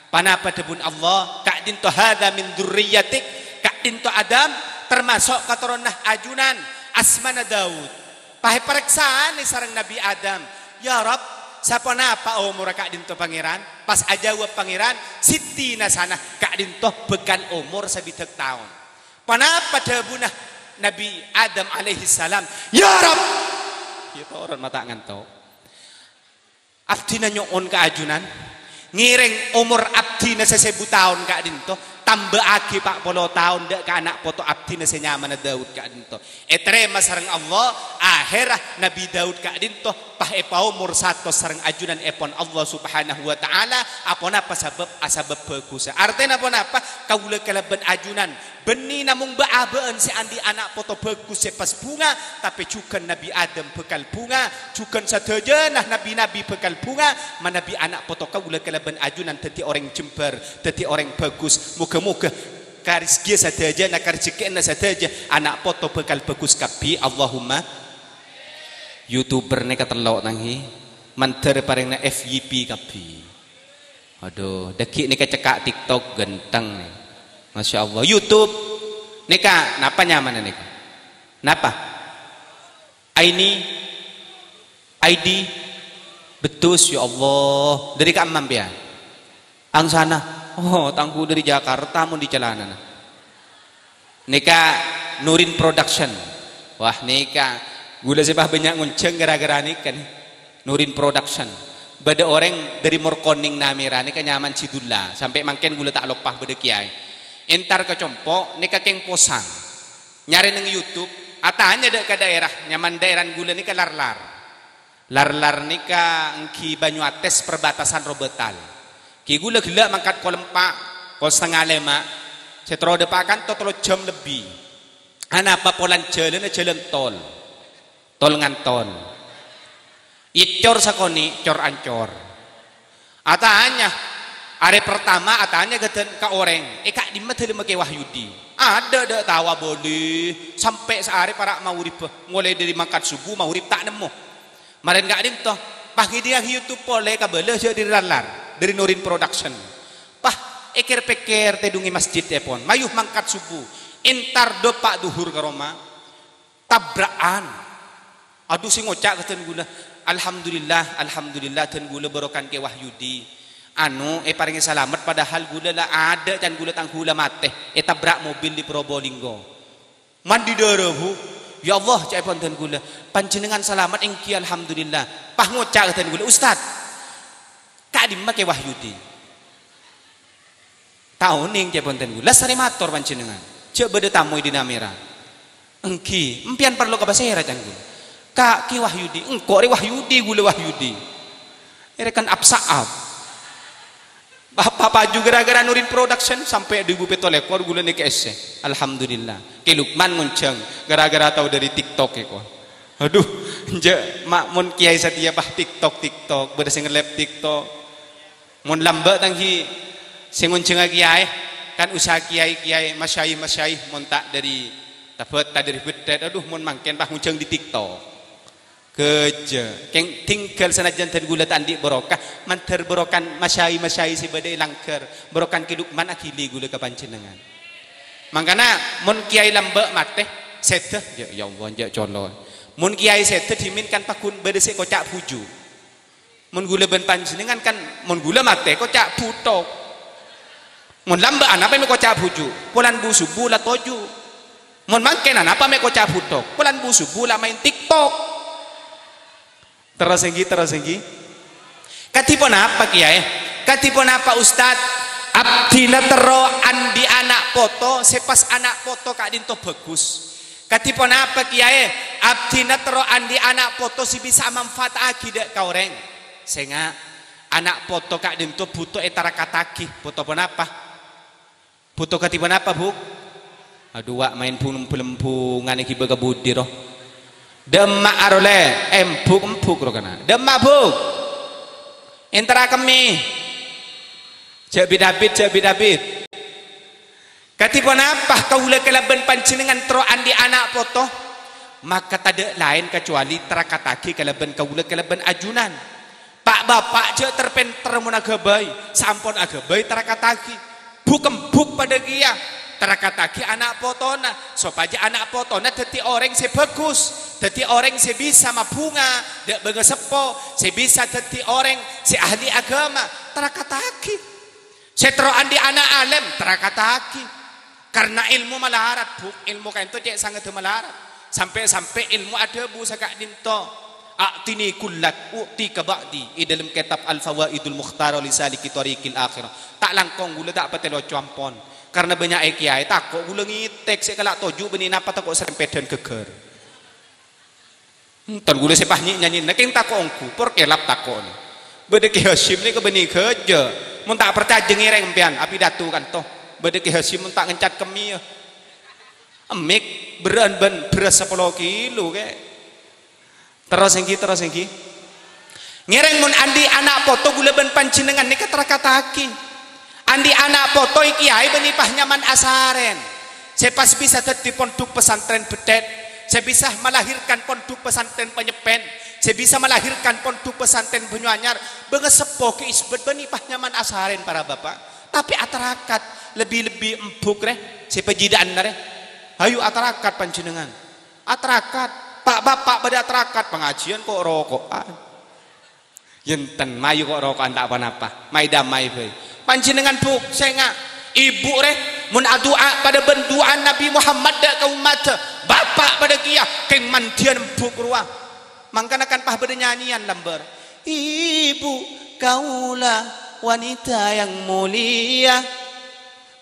Ponapa dhâbuna Allah? "Ka'dinto hadza min dzurriyyatik." Ka'dinto Adam tamaso' katoronna ajunan, asmana Daud. Pas èparèksanè sareng Nabbhi Adam, "Ya Rabb, saponapa omorra ka'dinto Pangèran?" Pas ajâwâb Pangèran, "Sittina sana, ka'dinto bhâkal omor sabidhâk taon." Ponapa dhâbuna Nabbhi Adam alaihissalam? "Ya Rabb!" Iyâ, toron mata nganto'. "Abdhina nyo'on ka ajunan, ngèrèng omor abdhina sasèbu taon ka'dinto, Tambâ'âghi pa' polo taon dâ' ka ana' poto abdhina sè nyamana Daud ka'dinto. Ètarèma sareng Allah, akhèrra Nabbhi Daud ka'dinto pas èpaomor satos sareng ajunanèpon Allah Subhanahu wa Ta'ala. Aponapa sabâb? Asabâb bhâghussa. Artèna ponapa? Kaulâ kalabân ajunan bânnè namong bâ'-abâ'ân sè andi' ana' poto bhâghus sè pas bhunga, tapè jhughân Nabbhi Adam bhâkal bhunga, jhughân sadhâjâna nabbhi-nabbhi bhâkal bhunga, manabi ana' poto kaulâ kalabân ajunan dhâddhi orèng jembhâr, dhâddhi orèng bhâghus. Moghâ-moghâ karezkiyâ sadhâjâna, karejhekkèna sadhâjâ ana' poto bhâkal bhâghus kabbhi. Allahumma. YouTuber nèka tello', tang, ghi. Mandhâr parèngna F Y P kabbhi. Adhu, dhâggi' nèka cekka' TikTok, ghântheng. Masya Allah. YouTube. Nèka, napa nyamana nèka? Napa? Aini? Aidi? Beddhus, ya Allah. Dhâri ka'emma sampèyan? Angsana. Oh, tang ghu dhâri Jakarta mon di calanana. Nèka Nurin Production. Wah, nèka ghulâ sè pas bânnya' ngonjhâng ghârâ-ghârâ nèka, nè. Nurin Production. Bâdâ orèng dhâri Morkoning Namèra nèka nyamana Jidulla. Sampè' mangkèn ghulâ ta' loppa bâdâ kèyaè. Entar ka compo' nèka kèng posang. Nyarè neng YouTube, atanya dâ' ka daèra, nyamana daèra ghulâ nèka Larlar. Larlar nèka èngghi Banyuates perbatasan Robatal. Ghi ghulâ ghellâ' mangkat kol empa', kol satengnga lèma', sè terro dâpa' kanto tello jam lebbi. Anapa polana jhâlânna jhâlân tol. Tol-ngantol. Ècor sakonè', cor-ancor. Atanya, arè pertama atanya ghâdhân ka orèng, "È ka'dimma dâlemma Kè Wahyudi?" Adâ' dâ' tao abâli, sampè' saarè para' maghribbhâ, molaè dhâri mangkat subuh maghrib ta' nemmo. Marèn ka'dinto, pas ngèdingngaghi YouTube polè kabâlâ jhâ' dhâri Larlar, dhâri Nurin Production. Pas èkèr-pèkèr tèdhungè masjidèpon, mayu mangkat subuh, entar dâpa' dhuhur ka roma, tabra'an. Adhu, sè ngoca' ghâdhân ghulâ, "Alhamdulillah, alhamdulillah, dân ghulâ bârokana Kè Wahyudi. Anu, èparèngè salamet, padahal ghulâ la adâ' can ghulâ tang ghulâ matè, ètabrak mobil di Probolinggo." Mandi dârâ, Bu. "Ya Allah," ca'èpon dân ghulâ, "panjhennengngan salamet?" "Èngghi, alhamdulillah." Pas ngoca' ka dân ghulâ, "Ustad, ka'dimma Kè Wahyudi?" "Ta' onèng," ca'èpon dân ghulâ, "lastarè mator panjhennengngan. Jhâ' bâdâ tamoy di Namèra." "Èngghi, empèyan parlo ka pasèra?" can ghulâ. "Ka Kè Wahyudi." "Engko' rè Wahyudi, ghulâ Wahyudi." Èrèkan apsa'ap. Bapa' paju ghârâ-ghârâ Nurin Production sampè' du èbu pètto lèkor ghulâ nèka èssè. Alhamdulillah. Kè Lukman ngonjhâng ghârâ-ghârâ tao dhâri TikTok èko. Adhu, enjâ', ma' mon kèyaè satèya pas TikTok, TikTok, bâdâ sè ngelive TikTok. Mon lambâ' tang ghi sè ngonjhângnga kèyaè, kan usaha kèyaè-kèyaè, masyayikh-masyayikh mon ta' dhâri Tebet, ta' dhâri Beddhât, adhu, mon mangkèn pas ngonjhâng di TikTok. Ghâjâ, kèng tinggal sanajjân dân ghulâ ta' andi' barokah, mandhâr barokana masyayikh-masyayikh sè bâdâ è langghâr, barokana Kè Lukman aghili ghulâ ka panjhennengngan. Mangkana, mon kèyaè lambâ' matè, sèdhâ, ya, ya Allah, enjâ' colo'. Mon kèyaè sèdhâ dhimèn kan pagghun bâdâ sè koca' bhuju'. Mon ghulâ bân panjhennengngan kan, mon ghulâ matè koca' bhuthok. Mon lambâ' anapa mè' koca' bhuju'? Polana bu-subu la toju'. Mon mangkèn anapa mè' koca' bhuthok? Polana bu-subu la maèn TikTok. Terros èngghi, terros èngghi. Kadhi ponapa, Kèyaè? Kadhi ponapa, Ustad? Abdhina terro andi' ana' poto, sè pas ana' poto ka'dinto bhâghus. Kadhi ponapa, Kèyaè? Abdhina terro andi' ana' poto sè bisa amanfaataghi dâ' ka orèng. Sènga', ana' poto ka'dinto bhuto ètarakattaghi. Bhuto ponapa? Bhuto kadhi ponapa, Bu'? Adhu, wa' maèn bung-, belembungan èghibâ ka budi, ro? Dâ' emma' arolè, embhuk-embhuk, ro, kana'. Dâ' emma', Bu'? Entara kemmè. Jhâ' bit-abit, jhâ' bit-abit. Kadhi ponapa kaulâ kalabân panjhennengngan terro andi' ana' poto? Maka tadâ' laèn kacobâli tarakattaghi kalabân kaulâ kalabân ajunan. Pa'-bapa' jhâ' ter-pènter mon aghâbây, saampon aghâbây tarakattaghi. Bu'-kembhuk padâ kèya, tarakattaghi ana' potona, sopajâ ana' potona dhâddhi orèng sè bhâghus, dhâddhi orèng sè bisa mabhunga, dâ' bângaseppo, sè bisa dhâddhi orèng sè ahli aghâma, tarakattaghi. Sè terro andi' ana' alèm, tarakattaghi. Karna èlmo malarat, Bu'. Èlmo ka'dinto cè' sangaddhâ malarat. Sampè'-sampè' èlmo adhâbu saka'dinto, "A'tini kullak, u'tika ba'di," è dâlem kètab Al-Fawaidul Mukhtarah li Saliki Thariqil Akhirah. Ta' langkong ghulâ ta' patè loco ampon. Karna bânnya'è kèyaè tako' ghulâ ngètèk sè kala' toju' bânnè napa tako' serempèdhân ghâggâr. Enten ghulâ sè pas nyi-, nyanyina kèng tako' ongghu, por kèlap tako'na. Bâdâ Kè Hasyim nèka bânnè ghâjâ. Mon ta' parcajâ ngèrèng empèyan, apidato kanto. Bâdâ Kè Hasyim mon ta' ngencat kemmèya. Emmik, berrâ'ân bân bherrâs sapolo kilo, kè. Terros ènggi, terros ènggi. Ngèrèng mon andi' ana' poto ghulâ bân panjhennengngan nèka tarakattaghi. Andi' ana' poto kèyaè bânnè pas nyaman asarèn. Sè pas bisa dhâddhi pondhuk pesantren Bethèt, sè bisa melahirkan pondhuk pesantren Panyeppen, sè bisa melahirkan pondhuk pesantren Banyuanyar, bângaseppo Kè Isbat bânnè pas nyaman asarèn para bapa'. Tapè atarakat, lebbi-lebbi embu' rè, sè pajhidhâ'ânna rè. Hayu atarakat panjhennengngan. Atarakat, pa'-bapa' bâdâ atarakat, pangajiyân ko'-roko'an. Yènten, mayu ko'-roko'an ta' pa-napa, mayu damai bhâi. Panjhennengngan, Bu', sènga', ibu' rè, mon adu'a padâ bân du'ana Nabbhi Muhammad dâ' ka ommaddhâ, bapa' padâ kèya, kèng mandhiyân embu' rowa. Mangkana kan pas bâdâ nyanyian lambâr. Ibu, kaulah wanita yang mulia.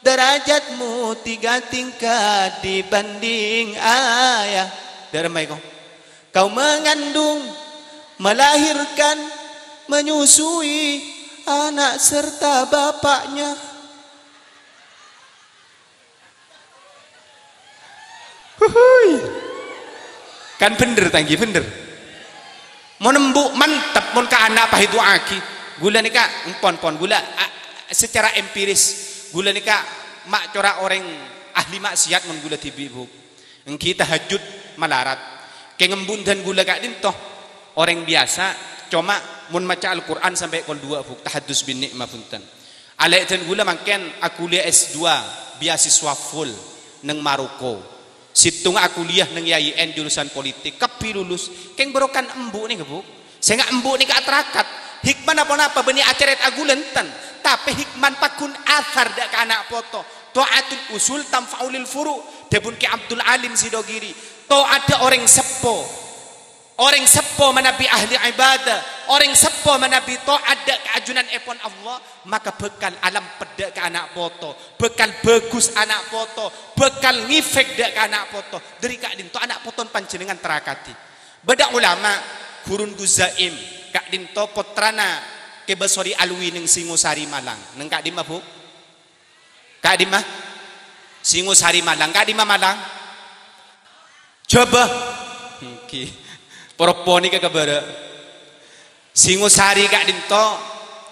Derajatmu tiga tingkat dibanding ayah. Dâ'remma èko. Kau mengandung, melahirkan, menyusui anak serta bapaknya. Huhuy. Kan bhender, ta' ènggi bhender. Mon embu' mantep, mon ka ana' pas èdu'aaghi. Ghulâ nèka, empon, pon, ghulâ, a, secara empiris, ghulâ nèka ma' cora' orèng ahli maksiat mon ghulâ dhibi', Bu'. Ènggi tahajjud malarat. Kèng embu' dân ghulâ ka'dinto orèng biyasa, coma mon maca Al-Qur'an sampè' kol duwâ', Bu', tahadus bin ni'mah, bhunten. Alè' dân ghulâ mangkèn akuliah S dua, beasiswa full neng Maroko. Sèttongnga akuliah neng I A I N jurusan politik, kabbhi lulus. Kèng bârokana embu' nèka, Bu'. Sènga' embu' nèka atarakat. Hikmana ponapa bânnè acarèt aghulâ enten. Tapè hikmana pagghun athar dâ' ka ana' poto. Ta'atul usul tanfa'u lil furu'. Dhâbuna Kè Abdul Alim Sidogiri. To'adda orèng seppo. Orèng seppo manabi ahli ibadah, orèng seppo manabi to'at dâ' ka ajunanèpon Allah, maka bhâkal alampet dâ' ka ana' poto, bhâkal bhâghus ana' poto, bhâkal ngèfèk dâ' ka ana' poto. Dhâri ka'dinto ana' poton panjhennengngan tarakadhi. Bâdâ ulama, Gurun Guzaim, ka'dinto pottrana Kè Basori Alwi neng Singosari Malang. Neng ka'dimma, Bu'? Ka'dimma? Singosari Malang. Ka'dimma Malang? Jhâbâ. Ènggi. Poroppo nèka kabârâ'. Singosari ka'dinto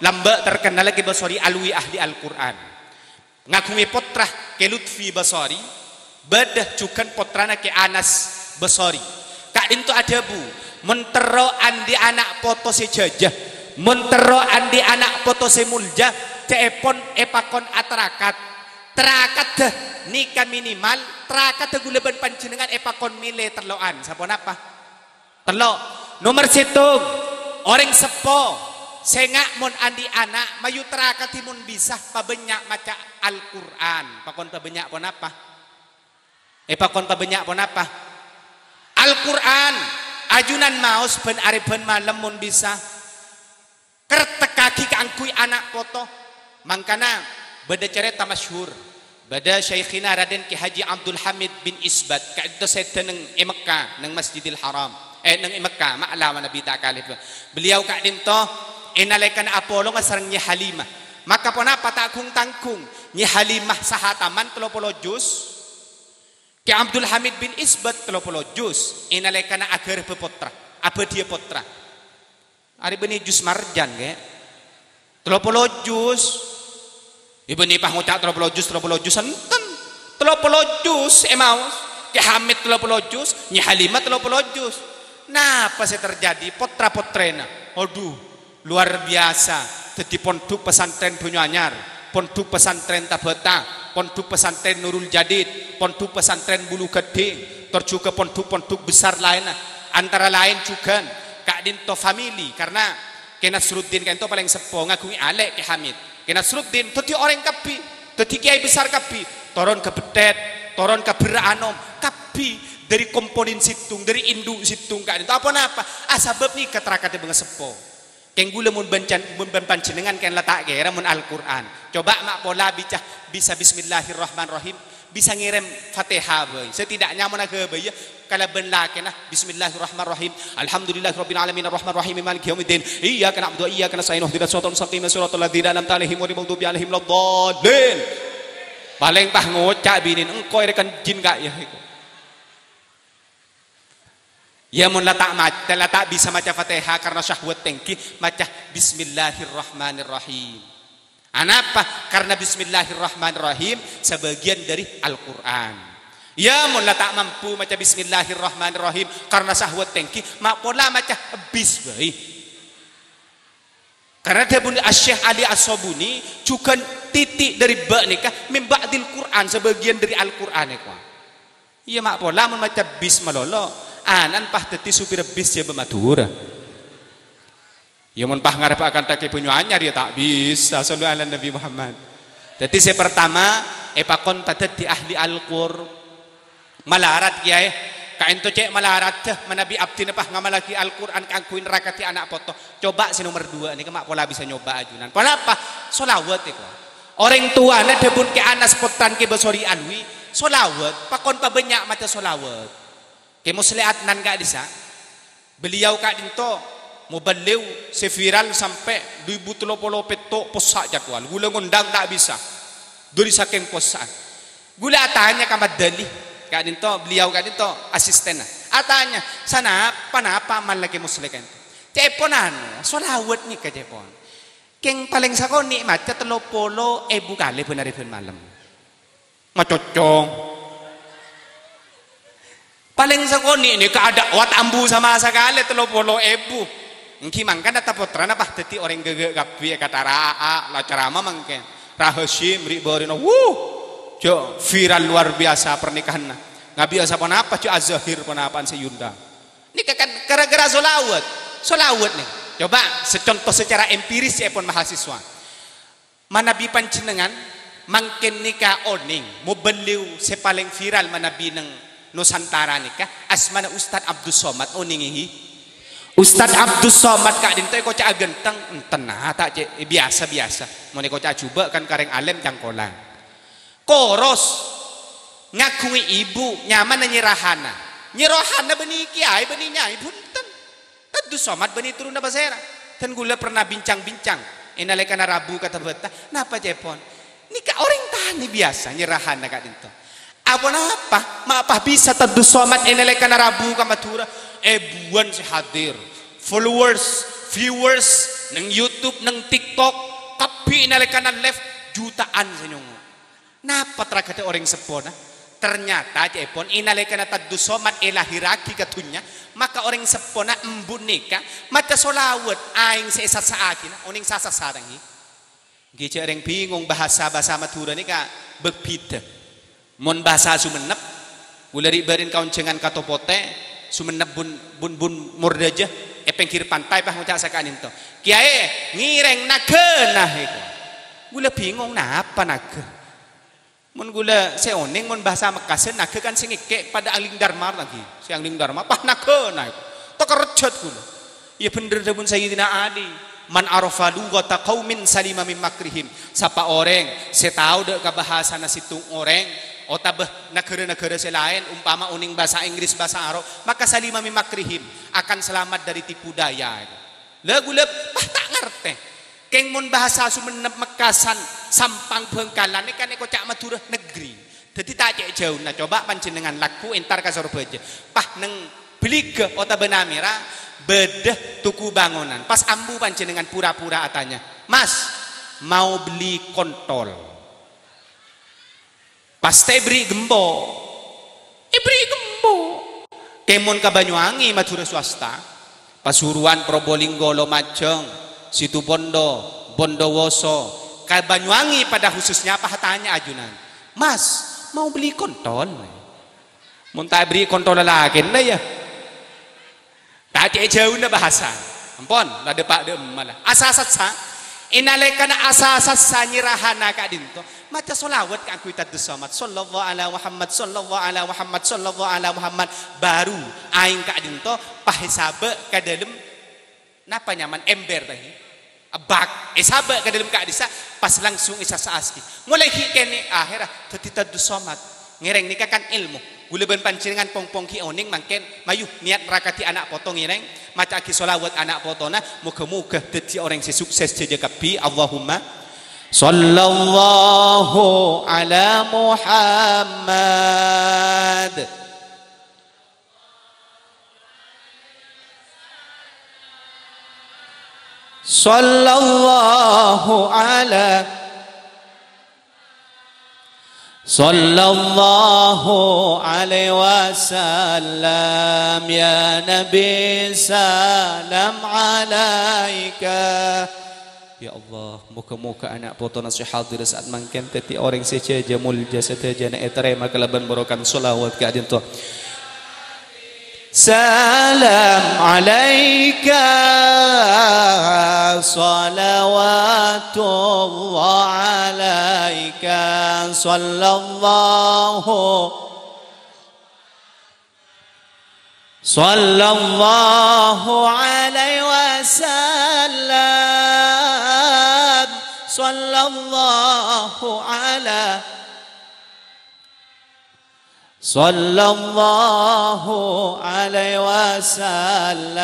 lambâ' terkennal Kè Basori Alwi ahli Al-Qur'an. Ngaghungè pottra Kè Lutfi Basori, bâdâ jhughân pottrana Kè Anas Basori. Ka'dinto adhâbu, "Mon terro andi' ana' poto sè jhâjâ, mon terro andi' ana' poto sè molja, ca'èpon èpakon atarakat." Tarakaddhâ nèka minimal, tarakaddhâ ghulâ bân panjhennengngan èpakon mèlè tello'an. Saponapa? Tello'. Nomer sèttong, orèng seppo. Sènga' mon andi' ana', mayu tarakaddhâ mon bisa pabânnya' maca Al-Qur'an. Pakon pabânnya' ponapa? Èpakon pabânnya' ponapa? Al-Qur'an. Ajunan maos bân arè bân malem mon bisa. Kertekkaghi kaangghuy ana' poto. Mangkana bâdâ carèta masyhur. Bâdâ Syaikhina Raden Kè Haji Abdul Hamid bin Isbat, ka'dinto sèdhâ neng è Mekka, neng Masjidil Haram. Eh, neng è Mekka, ma' la manabi ta' kalèbâ. Beliau ka'dinto è nalèkana apolonga sareng Nyè Halimah. Maka ponapa ta' ghung-tangghung, Nyè Halimah sahataman tello polo juz. Kè Abdul Hamid bin Isbat tello polo juz, è nalèkana aghârbhâ pottra, abâdhiyâ pottra. Arè bânnè juz marjan, Kè. Tello polo juz. È bânnè pas ngoca' tello polo juz, tello polo juz, enten. Tello polo juz, èmaos. Kè Hamid tello polo juz, Nyè Halimah tello polo juz. Napa sè terjadi? Pottra-pottrèna. Aduh. Luar biasa, dhâddhi Pondhuk Pesantren Banyuanyar, Pondhuk Pesantren Tabata, Pondhuk Pesantren Nurul Jadid, Pondhuk Pesantren Bulu Ghâddhing, tor jhughân pondhuk-pondhuk besar laènna, antara laèn jhughân ka'dinto famili, karna Kè Nasruddin ka'dinto palèng seppo, ngaghungè alè' Kè Hamid. Kè Nasruddin dhâddhi orèng kabbhi, dhâddhi kèyaè besar kabbhi, toron ka Bethèt, toron ka Berrâ Anom, kabbhi dhâri komponen sèttong, dhâri indu' sèttong ka'dinto. Aponapa? Ah, sabâb nèka tarakaddhâ bângaseppo. Kèng ghulâ mon bân can-, mon bân panjhennengngan kèng la ta' kèra mon Al-Qur'an. Coba ma' pola bica, bisa Bismillahirrahmanirrahim, bisa ngèrèm Fatihah bhâi. Setidaknya mon aghâbâyâ kalabân lakèna, Bismillahirrahmanirrahim. Alhamdulillahirabbil alamin, arrahmanirrahim, maliki yaumiddin. Iyyaka na'budu wa iyyaka nasta'in, ihdinas siratal mustaqim, siratal ladzina an'amta 'alaihim ghairil maghdubi 'alaihim waladdallin. Palèng pas ngoca' binèna, "Engko' èrèkan jin, Ka', yâ?" Iyâ, mon la ta' maca, la ta' bisa maca Fatihah karena syahwat tèngghi, maca Bismillahirrahmanirrahim. Anapa? Karena Bismillahirrahmanirrahim sabâgiyân dâri Al-Qur'an. Iyâ, mon la ta' mampu maca Bismillahirrahmanirrahim karena syahwat tèngghi, ma' pola maca bis bhâi. Karena dhâbuna Asy-Syaikh Ali As-Sabuni, jhughân titi' dâri bâ' nèka min ba'dil Qur'an, sabâgiyân dâri Al-Qur'an nèka. Iyâ, ma' pola mon maca bis malolo, ana'na pas dhâddhi supir bis jhâbâ Madhurâ. Iyâ, mon pas ngarep akantha ka Banyuanyar, iyâ ta' bisa. Shallu ala Nabi Muhammad. Dhâddhi, sè partama, èpakon padhâddhi ahli Al-Qur. Malarat, Kèyaè. Ka'ènto cè' malaradhâ, manabi abdhina pas ngamallaghi Al-Qur'an kaangghuy nerrakaghi ana' poto. Coba sè nomer dua nèka ma' pola bisa nyoba ajunan. Ponapa? Sholawat nèka. Orèng towana dhâbuna Kè Anas pottrana Kè Basori Alwi, sholawat, pakon pabânnya' maca sholawat. Kè Musleh Adnan ka'dissa'. Beliau ka'dinto moballigh sè viral sampè' du èbu tello polo pètto' possa' jadwal. Ghulâ ngondhâng ta' bisa. Dâri sakèng possa'an. Ghulâ atanya ka Madali. Ka'dinto, beliau ka'dinto asistenna. Atanya, "Sanapa, napa amalla Kè Musleh ka'dinto?" "Ca'èpon anu, sholawat nèka ca'èpon. Kèng palèng sakonè' maca tello polo èbu kalè bân arè bân malem." Macocong. Palèng sakonè' nèka adâ' wat ambu sama sakalè tello polo èbu. Èngghi mangkana ta' pottrana pas dhâddhi orèng ghâghâ' kabbhi èkatara'a, la ceramah mangkèn. Ra Hasyim ri' bârina, wuh, jhâ' viral luar biasa pernikahanna. Ngabi'â saponapa jhâ' azhir ponapa'an sè èyondhâng. Nèka kan gara-gara sholawat. Sholawat nèka. Coba sè conto secara empiris ca'èpon mahasiswa. Manabi panjhennengngan mangkèn nèka onèng, moballigh sè palèng viral manabi neng Nusantara nèka, asmana Ustadz Abdus Somad, onèng, èngghi? Ustadz Abdus Somad ka'dinto èkoca'a ghântheng, enten, ah, ta' cè', eh, biyasa-biyasa. Mon èkoca'a jhubâ' kan ka rèng alèm cangkolang. Koros, ngaghungè ibu, nyamana Nyi Rahana. Nyi Rahana bânnè kèyaè, bânnè nyai, bhunten. Abdus Somad bânnè turunna pasèra. Dan ghulâ pernah bincang-bincang è nalèkana rabu ka Tabatta. Napa ca'èpon? Nèka orèng tanè biyasa Nyi Rahana ka'dinto. Aponapa? Ma' pas bisa Abdus Somad è nalèkana rabu ka Madhurâ? Èbuwân sè hadir. Followers, viewers, neng YouTube, neng TikTok, kabbhi è nalèkana live, juta'an sè nyongngo'. Napa targhâdhâ orèng seppona? Ternyata ca'èpon è nalèkana Abdus Somad èlahèrraghi ka dhunnya, maka orèng seppona embu' nèka maca sholawat aèng sè èsassa'aghina, onèng sassa-sassa ta' èngghi. Èngghi jhâ' rèng bingong bahasa, bhâsa Madhurâ nèka bhâk-bhidhâ. Mon bhâsa Songennep, ghulâ ri'-bâri'na ka onjhângan Kato Potè, Songennep bun, bun, bun Mordajâ, è pèngghir pantai pas ngoca' saka'dinto, "Kèyaè, ngèrèng naghâna èko." Ghulâ bingong, napa naghâ? Mon ghulâ sè onèng, mon bhâsa Mekkasân, naghâ kan sè ngèkkè' padâ angling darma lagi. Sè angling darma, pas naghâna èko. Takerrejjhât ghulâ. Iyâ bhender dhâbuna Sayyidina Ali, "Man arafa lughata qaumin salima min makrihim." Sapa orèng sè tao dâ' ka bhâsana sèttong orèng, otabâ naghârâ-naghârâ sè laèn, ompama onèng bhâsa Inggris, bhâsa Arab, maka salima min makrihim, akan salamet dâri tipu daya. La ghulâ pas ta' ngartè. Kèng mon bhâsa Songennep, Mekkasân, Sampang, Bhângkalan, nèka kan èkoca' Madhurâ negri. Dhâddhi ta' cè' jhâuna, coba panjhennengngan lagghu entar ka Sorbhâjâ. Pas neng Bhâligâ otabâ Namèra, bâdâ toko bângonan. Pas ambu panjhennengngan pura-pura atanya, "Mas, mau beli kontol?" Pas ta' èberri' ghempo. Èberri' ghempo. Kèng mon ka Banyuwangi, Madhurâ swasta. Pasuruan, Probolinggo, Lumajang, Situbondo, Bondowoso, ka Banyuwangi pada khususnya, pas atanya ajunan, "Mas, mau beli kontol?" Mon ta' èberri' kontol lakèna, yâ. Ta' cè' jhâuna bhâsa. Ampon, la dâpa' dâ' emma la. Asassa. È nalèkana asassa Nyi Rahana ka'dinto, maca sholawat kaangghuy Abdus Somad. "Shallallahu ala Muhammad, shallallahu ala Muhammad, shallallahu ala Muhammad." Baru aèng ka'dinto pas èsabâ' ka dâlem Napa nyaman ember tadi? Abak, èsabâ' ka dâlem ka'dissa', pas langsung èsasa'aghi. Molaè ghi' kènè', ahèrra dhâddhi tadus somat. Ngèrèng nèka kan èlmo. Ghulâ bân panjhennengngan pong-pong ghi' onèng mangkèn, mayu niyat rakadi ana' poto ngèrèng, maca'aghi sholawat ana' potona, moghâ-moghâ dhâddhi orèng sè sukses jâjâ kabbhi. Allahumma shallallahu ala Muhammad. Shallallahu ala, shallallahu alaihi wasallam, ya Nabi, salam alaika. Ya Allah, moghâ-moghâ ana' potona sè hadir sa'at mangkèn dhâddhi orèng sè jâjâ molja sadhâjâna ètarèma kalabân barokah sholawat ka'dinto. Salam alaika, shalawatullah alaika, shallallahu shallallahu alaihi wasallam, shallallahu ala, shallallahu alaihi wasallam.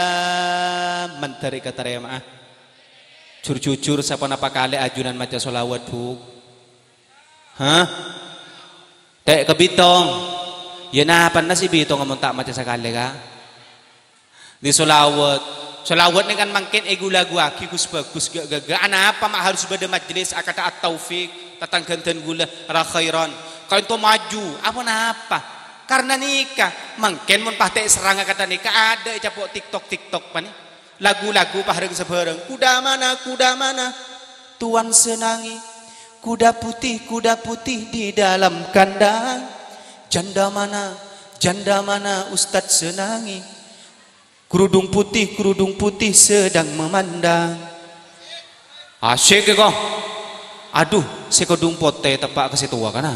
Mandhâr èkatarèma'a. Jur-jujur, saponapa kalè ajunan maca sholawat, Bu? Hah? Tè' kabitong. Ya napana sè bitong mon ta' maca sakalè, Ka'? Di sholawat. Sholawat nèng kan mangkèn ègu-laguwaghi gus-bagus, ga'-gaga. Anapa ma' harus bâdâ majelis akata at-taufik, tatangghâna dhân ghulâ, ra khairan. Kaènto maju, apa napa? Karna nèka, mangkèn mon patè' serrang akata nèka, adâ' ècapo' TikTok-TikTok panè. Lagu-lagu pahreng-sabhâreng. Kuda mana, kuda mana? Tuan senangi. Kuda putih, kuda putih di dalam kandang. Janda mana, janda mana Ustadz senangi? Kerudung putih, kerudung putih sedang memandang. Asyik, kok. Adhu, sè kodhung potè teppa' ka sè towa, kana?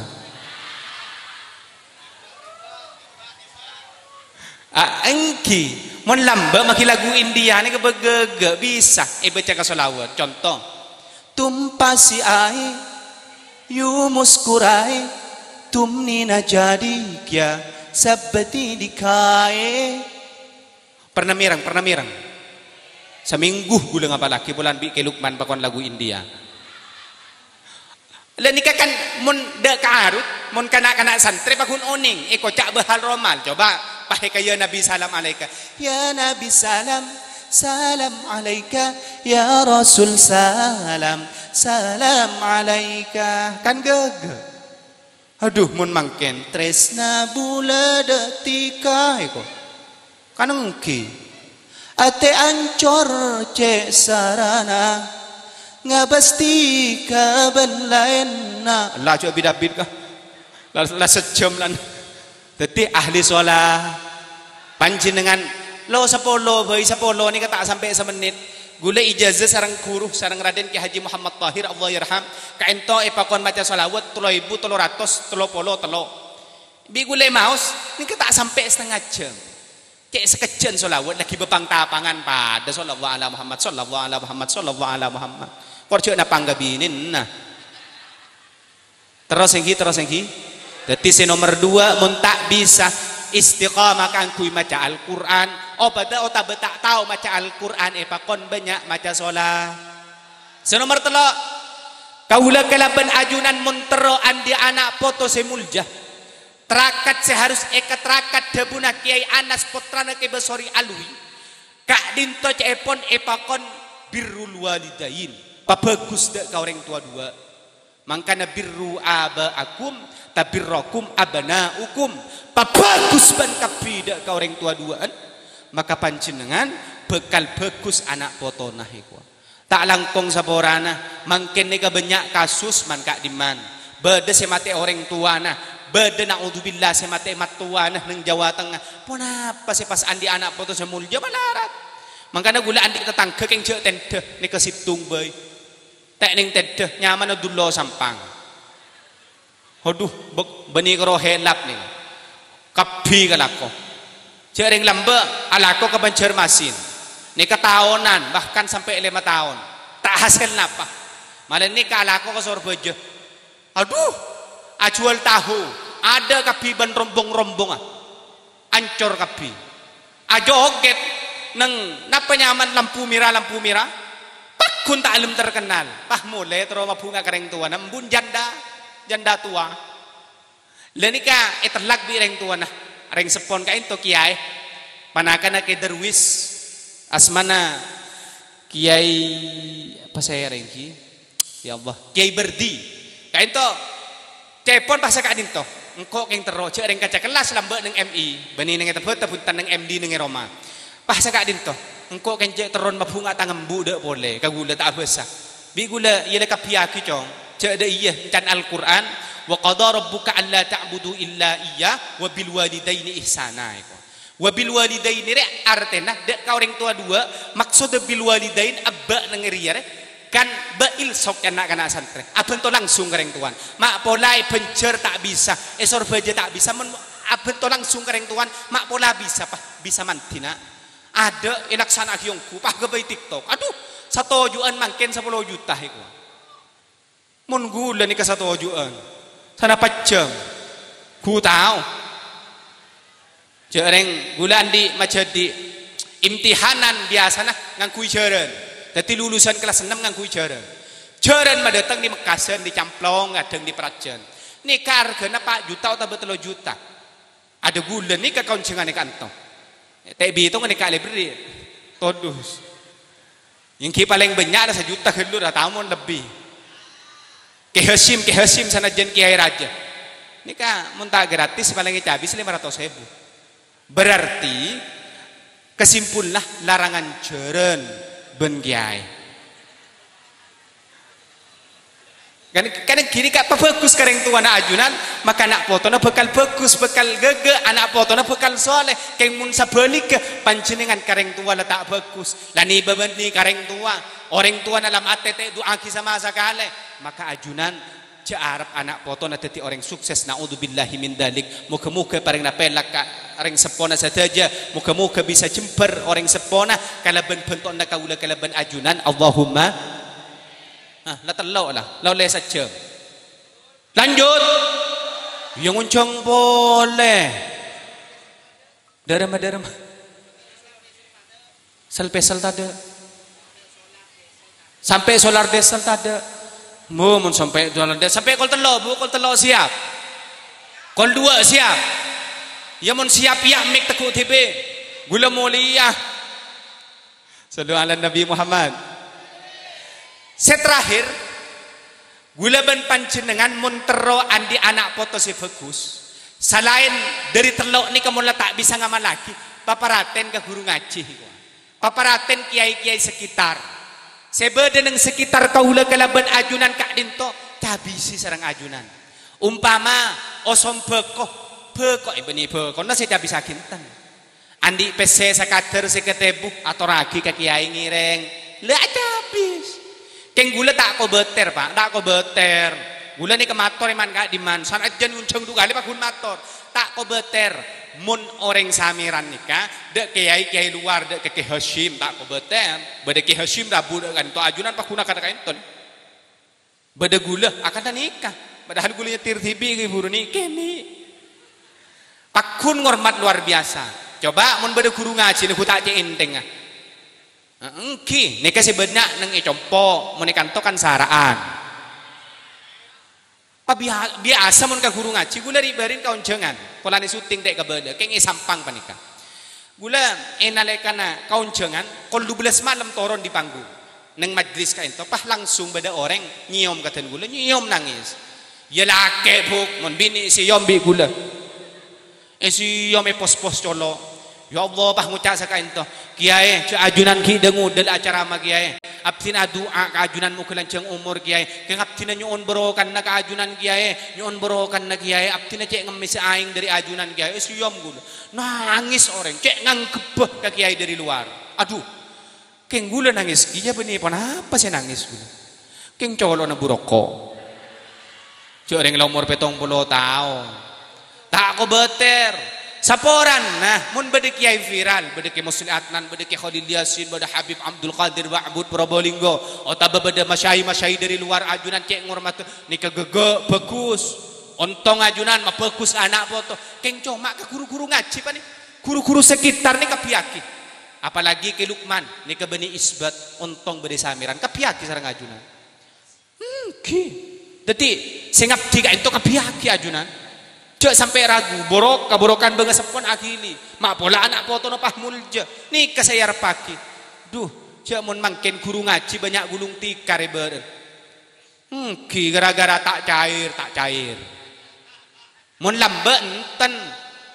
A, èngghi. Mon lambâ' maghi lagu India nèka bâgâ-ghâ bisa èbâca ka sholawat. Conto, "Tum pasi ae, yu muskurae, tumne na jadi kya sabbati dikhae." Pernah mèreng, pernah mèreng. Samènggu ghulâ ngapallaghi polana bi' Kè Lukman pakon lagu India. La nèka kan mon dâ' ka arut, mon kana'-kana' santrè paggun onèng, èkoca' bâhâl romal. Coba, pahèka, "Ya Nabi salam alaika." "Ya Nabi salam, salam alaika. Ya Rasul salam, salam alaika." Kan ghâghâ. Adhu, mon mangkèn, "Trèsna bulâ dâ' tika," èko. Kan èngghi. Atè ancor cè' sarana, ngabâs tika bân laènna. La, jhâ' bit-abit, Ka'. La, la sajjhâm, lan. Dhâddhi, ahli sholat. Panjhennengngan lo sapolo bhâi, sapolo nèka ta' sampè' samennit. Ghulâ ijazah sareng ghuru, sareng Raden Kè Haji Muhammad Tahir, Allah yarham. Kaènto èpakon maca sholawat tello èbu tello ratos tello polo tello. Bi' ghulâ maos, nèka ta' sampè' satengnga jhâm. Cè' sakejjhâ'ân sholawat, laghi bâpang-tapangan padâ, "Shallallahu ala Muhammad, shallallahu ala Muhammad, shallallahu ala Muhammad." Kor jhâ' napang ka binèna. Terros èngghi, terros èngghi. Dhâddhi sè nomer duwâ', mon ta' bisa istiqamah kaangghuy maca Al-Qur'an, obâdhâ otabâ ta' tao maca Al-Qur'an, èpakon bânnya' maca sholat. Sè nomer tello', kaulâ kalabân ajunan mon terro andi' ana' poto sè molja. Tarakat sè harus èkatarakat dhâbuna Kèyaè Anas pottrana Kè Basori Alwi. Ka'dinto ca'èpon èpakon birrul walidain, pabhâghus dâ' ka orèng towa duwâ'. Mangkana birru aba'akum tabirrakum abna'ukum, pabhâghus bân kabbhi dâ' ka orèng towa duwâ'ân, maka panjhennengngan bhâkal bhâghus ana' potona, èkowa. Ta' langkong saporana, mangkèn nèka bânnya' kasus man-ka'dimman. Bâdâ sè matè orèng towana, bâdâ, na'udzubillah, sè matè mattowana neng Jawa Tengnga. Ponapa sè pas andi' ana' poto sè molja malarat? Mangkana ghulâ andi' tatangghâ kèng jhâ' tèndhâ, nèka sèttong bhâi. Ta' neng tèndhâ, nyamana Dullo Sampang. Adhu, bâ-, bânnè karo helap nèng. Kabbhi kalako. Jhâ' rèng lambâ' alako ka Banjarmasin. Nèka taonan, bahkan sampè' lèma taon. Ta' hasèl napa. Malè nèka alako ka Sorbhâjâ. Adhu, ajhuwâl tahu, adâ' kabbhi bân rombong-rombongnga. Ancor kabbhi. Ajoghet neng napa nyamana lampu mèra, lampu mèra. Pagghun ta' lem terkenal. Pas molè terro mabhunga ka rèng towana, embun janda, janda towa. La nèka ètellak bi' rèng towana, rèng seppona ka'ènto kèyaè. Panakana Kè Darwis, asmana Kèyaè apa sè rèng ghi? Ya Allah, Kèyaè Bardi. Ka'ènto, ca'èpon pas ka'dinto. Engko' kèng terro, jhâ' rèng kaca kellas lambâ' neng M I, bânnè neng è Tebâta bhunten neng M D neng è roma. Pas ka'dinto. Engko' kèng cè' terron mabhunga tang embu' dâ' polè, ka ghulâ ta' abhâsa. Bi' ghulâ, iyâ la kabbhiyâghi, Cong. Jhâ' dâ' iyâ, èncan Al-Qur'an, "Wa qadha rabbuka alla ta'budu illa iyyah wa bil walidaini ihsana," èko. "Wa bil walidaini" rè artèna dâ' ka orèng towa duwâ', maksodda bil walidain abbâ' neng rèya rè, kan bâ'il sok na'-kana' santrè. Abhânto langsung ka rèng towana. Ma' pola è Banjar ta' bisa, è Sorbhâjâ ta' bisa, mon abhânto langsung ka rèng towana, ma' pola bisa, Pa', bisa mandhi, Na'. Adâ' èlaksana'aghi ongghu, pas ghâbây TikTok. Adhu, satoju'an mangkèn sapolo juta èko. Mon ghulâ nèka satoju'an. Sanapa jhâm? Ghu tao. Jhâ' rèng ghulâ andi' majhâdi' imtihanan biyasana ngangghuy jhârân. Dâddhi lulusan kellas ennem ngangghuy jhârân. Jhârân madâteng dâri Mekkasân, dâri Camplong, kadhâng dâri Prajan. Nèka arghâna pa' juta otabâ tello juta. Adâ' ghulâ nèka kaonjhângan è ka'ènto. Ta' èbitong nèka lè berri'. Todus. Èngghi palèng bânnya' la sajuta ghâllu ra, ta' mon lebbi. Kè Hasyim, Kè Hasyim sanajjân kèyaè rajâ. Nèka mon ta' gratis palèng ècabis lèma ratos èbu. Berarti kesimpulanna larangan jhârân bân kèyaè. Kan, kan gini ka pabhâghus ka rèng towana ajunan, maka na' potona bhâkal bhâghus, bhâkal ghâghâ, ana' potona bhâkal soleh. Kèng mon sabhâligghâ, panjhennengngan ka rèng towa la ta' bhâghus. La nè-bâbânnè ka rèng towa, orèng towana la matè ta' èdu'aaghi sama sakalè, maka ajunan jhâ' arep ana' potona dâddhi orèng sukses, naudzubillahi min dzalik. Moghâ-moghâ parèngana pèlak ka rèng seppona sadhâjâ. Moghâ-moghâ bisa jembhâr orèng seppona kalabân bhântowanna kaulâ kalabân ajunan. Allahumma. Nah, la tello' la, la ollè sajjhâm. Lanjut. Iyâ ngonjhâng polè. Dâremma, dâremma. Sel-pèsel tadâ'. Sampè' solar diesel tadâ'. Bu, mon sampè' solar diesel, sampè' kol tello', Bu, kol tello' siap. Kol duwâ' siap. Iyâ mon siap, iyâ mik tegghu' dhibi'. Ghulâ molèya. Shallu ala Nabi Muhammad. Sè terakhir, ghulâ bân panjhennengngan mon terro andi' ana' poto sè bhâghus, salaèn dâri tello' nèka mon la ta' bisa ngamallaghi, paparatèn ka ghuru ngajhi, paparatèn kèyaè-kèyaè sekitar. Sè bâdâ neng sekitar kaulâ kalabân ajunan ka'dinto, cabisi sareng ajunan. Umpama osom bhâko, bhâko, eh, bânnè bhâkona sè cabisaghi enten. Andi' pèssè sakadâr sèket èbu, atorraghi ka kèyaè ngèrèng. La acabis. Kèng ghulâ ta' kobâtèr, Pa', ta' kobâtèr. Ghulâ nèka mator è man-ka'dimman, sanajjân ngonjhâng du kalè pagghun mator. Ta' kobâtèr. Mon orèng Samèran nèka, dâ' kèyaè-kèyaè luar, dâ' ka Kè Hasyim, ta' kobâtèr. Bâdâ Kè Hasyim rabu dâ' ka'dinto ajunan pagghun ka ka'dinto. Bâdâ ghulâ, akanta nèka. Padahal ghulâ nyètir dhibi' ghi' buru nè'-kènè'. Pagghun ngormat luar biasa. Coba mon bâdâ ghuru ngajhi nèko ta' cè' èntengnga. Èngghi, nèka sè bânnya' neng è compo', mon è kanto kan sara'an. Pa bia-, biasa mon ka ghuru ngajhi, ghulâ ri'-bâri'na kaonjhângan, polana syuting ta' kabâlâ, kèng è Sampang panèka. Ghulâ è nalèkana kaonjhângan, kol dubellâs malem toron dâri panggung. Neng majlis ka'dinto, pas langsung bâdâ orèng nyèyom ka dhân ghulâ, nyèyom nangès. Iyâ lakè', Bu', mon binè' sèyom bi' ghulâ. Èsèyom èpos-pos colo'. Ya Allah, pas ngoca' saka'dinto, "Kèyaè, jhâ' ajunan ghi' dâ-ngodâ la acarama, Kèyaè. Abdhina adu'a ka ajunan moghâ lanjhâng omor, Kèyaè. Kèng abdhina nyo'on barokana ka ajunan, Kèyaè. Nyo'on barokana, Kèyaè. Abdhina cè' ngemmèsè aèng dâri ajunan, Kèyaè." Èsèyom ghulâ. Nangès orèng, cè' ngangghâbbhâ ka kèyaè dâri lowar. Adhu, kèng ghulâ nangès kèya bânnè ponapa sè nangès ghulâ? Kèng colo'na Bu Roko'. Jhâ' orèng la omor pèttong polo taon. Ta' kobâtèr. Saporana, mon bâdâ kèyaè viral, bâdâ Kè Muslim Adnan, bâdâ Kè Khalil Yasin, bâdâ Habib Abdul Qadir Ma'bud Probolinggo, otabâ bâdâ masyai-masyai dâri luar ajunan cè' ngormadhi, nèka ghâghâ, bhâghus. Ontong ajunan mabhâghus ana' poto. Kèng coma ka ru-ghuru ngajhi panè. Ru-ghuru sekitar nèka bhiyâghi. Apalagi Kè Lukman, nèka bânnè isbat, ontong bâdâ è Sameran, kabhiyâghi sareng ajunan. Èngghi. Dhâddhi, sè ngabdi ka'dinto kabhiyâghi ajunan. Jhâ' sampè' ragu, borok, kaborokan bângaseppon aghili. Ma' pola ana' potona pas molja. Nèka sè èarebbhâghi. Dhu, jhâ' mon mangkèn ghuru ngajhi bânnya' gulung tikar è bârâ'. Èngghi, gara-gara ta' cair, ta' cair. Mon lambâ' enten.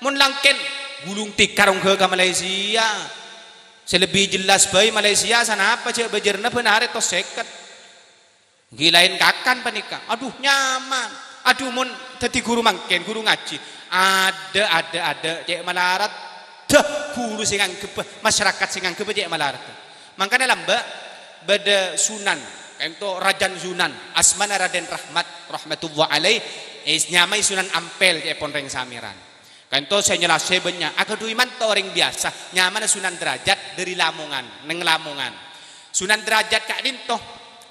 Mon langkèn, gulung tikar ongghâ ka Malaysia. Sè lebbi jelas bhâi Malaysia sanapa jhâ' bâjârânna bân arè tos sèket. Èngghi laèn kakan panèka. Adhu, nyaman. Adhu, mon dhâddhi ghuru mangkèn, ghuru ngajhi. Adâ', adâ', adâ', cè' malarat. Dhâ, ghuru sè ngangghep, masyarakat sè ngangghep cè' malarat. Mangkana lambâ' bâdâ Sunan, ka'dinto Rajân Sunan, asmana Raden Rahmat, rahmatullah alaih, eh, nyamaè Sunan Ampel, cè'èpon rèng Sameran. Ka'dinto sè nyalasè bânnya', aghâdhuwi manto orèng biyasa, nyamana Sunan Derajat dâri Lamongan, neng Lamongan. Sunan Derajat ka'dinto,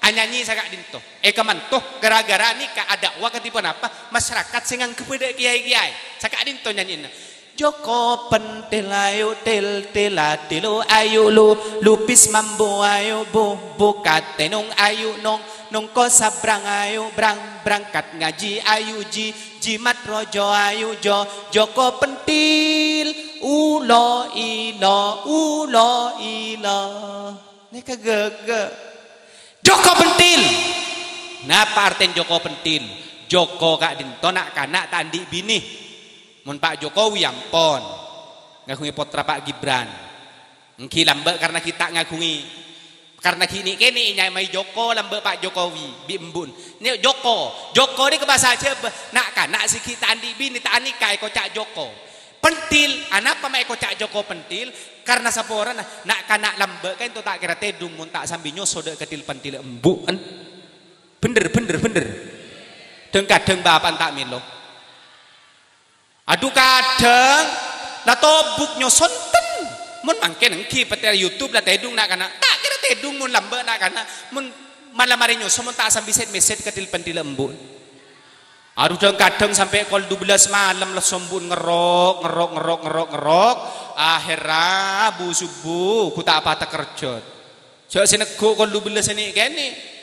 anyanyi saka'dinto. Èkamanto, gara-gara nèka adâ'wa kadhi ponapa, masyarakat sè ngangghep bâdâ kèyaè-kèyaè. Saka'dinto nyanyina. Joko pentil ayu til tila tilu ayu lu lupis mambu ayu bu buka tenung ayu nong nongko sabrang ayu brang berangkat ngaji ayu ji jimat rojo ayu jo joko pentil ulo ilo ulo ilo. Nèka ghâghâ. Joko pentil. Napa artèna joko pentil? Joko ka'dinto na'-kana' ta' andi' binè. Mon Pa' Jokowi ampon ngaghungè pottra Pa' Gibran. Èngghi lambâ' karna ghi' ta' ngaghungè, karna ghi' nè'-kènè' nyamaè Joko lambâ' Pa' Jokowi bi' embu'en. Nè' Joko, Joko nèka bhâsa Jhâbâ. Na'-kana' sè ghi' ta' andi' binè ta' anika èkoca' Joko. Pentil, anapa ma' èkoca' Joko pentil? Karna saporana na'-kana' lambâ' ka'dinto ta' kèra tèdung mon ta' sambi nyoso dâ' ka til-pentil embu'en. Bhender, bhender, bhender. Dhâng-kadhâng bapa'en ta' mèlo. Adhu, kadhâng la tobuk nyoso enten. Mon mangkèn èngghi pètè YouTube la tèdung na'-kana'. Ta' kèra tèdung mon lambâ' na'-kana'. Mon malam arè nyoso mon ta' sambi sèt-mèsèt ka til-pentil embu'en. Adhu, dhâng-kadhâng sampè' kol dubellâs malem lesso embu'en ngerrok, ngerrok, ngerrok, ngerrok, ngerrok. Aherra bu-subu, ghu ta' patè kerjhât. Jhâ' sè neggu' kol dubellâs nè'-kènè'.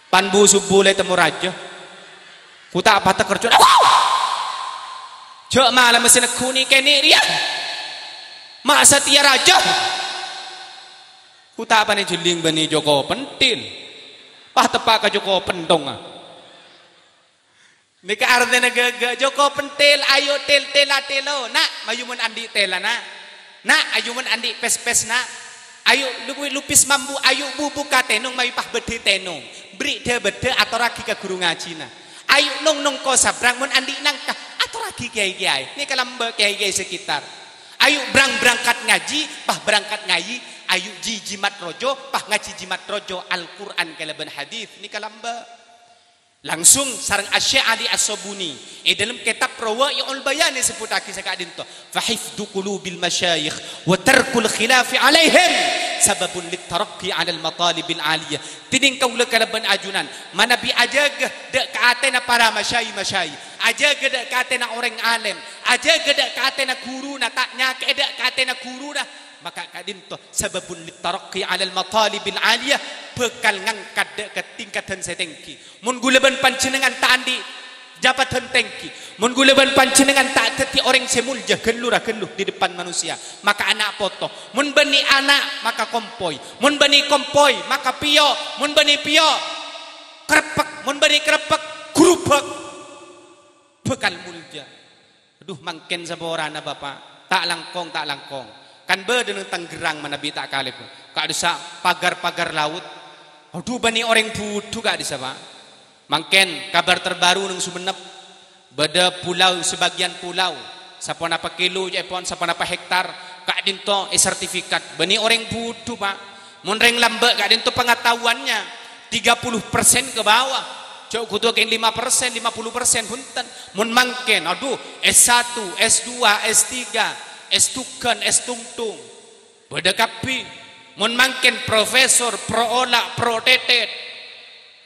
Pan bu-subu la ètemmo rajâ. Ghu ta' patè kerjhât. Jhâ' malemma sè neggu' nè'-kènè' rèya. Ma' satèya rajâ. Ghu ta' panè jhelling bânnè Joko Pentil. Pas teppa' ka Joko Pentongnga. Nèka artèna ghâghâ, Joko Pentil, ayu til tila tilo. Na', mayu mon andi' tela, na'. Na', ayu mon andi' pès-pès, na'. Ayu lu-, lupis mambu, ayu bu buka tenung, mayu pas bâddhi tenung. Bri' dhâ-bâddhâ atorraghi ka ghuru ngajhina. Ayu nong-nongko sabrang mon andi' nangka, atorraghi kèyaè-kèyaè. Nèka lambâ' kèyaè-kèyaè sekitar. Ayu brang-, berangkat ngaji, pas berangkat ngaji, ayu ji-, jimat rojo, pas ngaji jimat rojo, Al-Qur'an kalabân hadis. Nèka lambâ'. Langsung sareng Asy-, Syekh Ali As-Sabuni è dâlem kètab Rawai'ul Bayan èsebbhuttaghi saka'dinto, "Fa hifdzu qulubil masyayikh wa tarkul khilafi 'alaihim sababun lit taraqqi 'alal matalibil 'aliyah." Dhinèng kaulâ kalabân ajunan manabi ajâgâ dâ' ka atèna para masyai-masyai, ajâgâ dâ' ka atèna orèng alèm, ajâgâ dâ' ka atèna ghuruna, ta' nyakè'è dâ' ka atèna ghuruna, maka ka'dinto sababun lit taraqqi 'alal matalibil 'aliyah, bhâkal ngangkat dâ' ka tingkadhân sè tèngghi. Mon ghulâ bân panjhennengngan ta' andi' jabatan tèngghi, mon ghulâ bân panjhennengngan ta' dhâddhi orèng sè molja ghâllu ra ghâllu di depan manusia, maka ana' poto. Mon bânnè ana', maka kompoy. Mon bânnè kompoy, maka pèyo'. Mon bânnè pèyo', kreppek. Mon bânnè kreppek, grubek. Bhâkal molja. Adhu, mangkèn saporana, Bapa'. Ta' langkong, ta' langkong. Kan bâdâ neng Tanggerang manabi ta' kalèp. Ka'dissa' pagar-pagar laut. Adhu, bânnè orèng budhu ka'dissa', Pa'. Mangkèn, kabar terbaru neng Sumenep. Bâdâ pulau, sebagian pulau. Saponapa kilo, ca'èpon, saponapa hektar. Ka'dinto è sertifikat. Bânnè orèng budhu, Pa'. Mon rèng lambâ' ka'dinto pengetahuannya tiga puluh persen ke bawah. Jhâ' kodhu kèng lima persen, lima puluh persen, bhunten. Mon mangkèn, adhu, S satu, S dua, S tiga, S tugan, S tungtung. Bâdâ kabbhi. Mon mangkèn profesor, pro ola', pro tetet.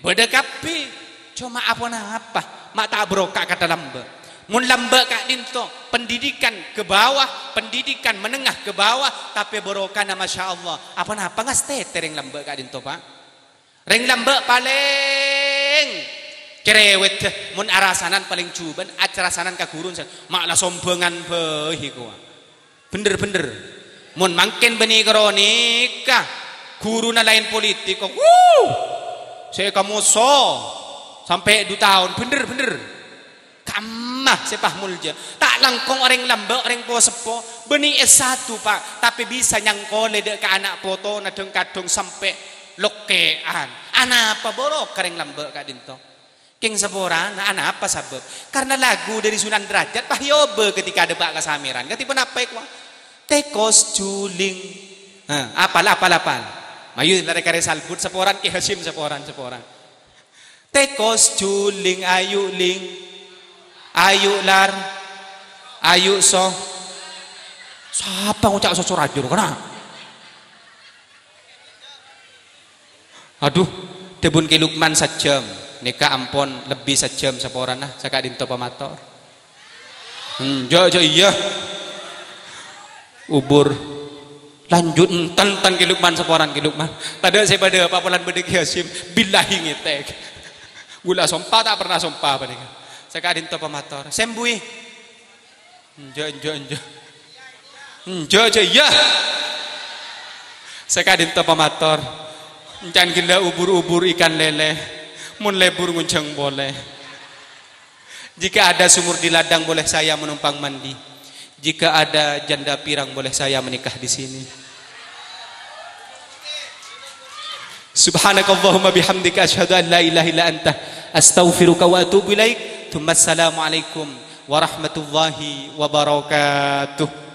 Bâdâ kabbhi. Coma aponapa, ma' ta' barokah kantha lambâ'. Mon lambâ' ka'dinto, pendidikan ke bawah, pendidikan menengah ke bawah, tapè barokana, masya Allah. Aponapa ngastètè rèng lambâ' ka'dinto, Pak? Rèng lambâ' palèng cerewet, mon arasanan palèng jhubân, acarasanan ka ghuruna, ma' la sombhângan bhâi kowa. Bhender-bhender. Mon mangkèn bânnè karonèka, ghuruna laèn politik, wuh! Sè kamoso sampè' du taon, bhender-bhender. Kamma sè pahmulja. Ta' langkong orèng lambâ', orèng po-seppo. Bânnè S satu, Pak, tapè bisa nyangkolè dâ' ka ana' potona dhâng-kadhâng sampè' lokkè'an. Anapa barokah rèng lambâ' ka'dinto? Kèng saporana, anapa sabâb? Karena lagu dâri Sunan Derajat, pas èobâ ketika dâpa' ka Samèran. Kadhi ponapa, èkowa? Tèkos juling. Hah, apal, apal, apal. Mayu, la rè-karè salbut, saporan, Kè Hasyim, saporan, saporan. Tèkos juling, ayu ling, ayu lar, ayu so. Sapa ngoca' soso rajur, kana? Adhu, dhâbuna Kè Lukman sajjhâm. Nèka ampon lebbi sajjhâm saporana, saka'dinto pamator. Hmm, jhâ', jhâ', iyâ. Ubur. Lanjut, enten, enten Kè Lukman, saporan Kè Lukman. Tadâ' sè padâ apa polana bâdâ Kè Hasyim. Billahi ngètèk. Ghulâ sompa, ta' pernah sompa panèka. Saka'dinto pamator. Sèmbuwi. Enjâ', enjâ', enjâ'. Enjâ', jhâ', iyâ. Saka'dinto pamator. Ènca'na ghellâ' ubur-ubur ikan lele. Mon lebur ngonjhâng polè. Jika ada sumur di ladang, boleh saya menumpang mandi. Jika ada janda pirang, boleh saya menikah di sini. Subhanakallahumma bihamdika, asyhadu an la ilaha illa anta, astaghfiruka wa atubu ilaik. Tsumma assalamualaikum warahmatullahi wabarakatuh.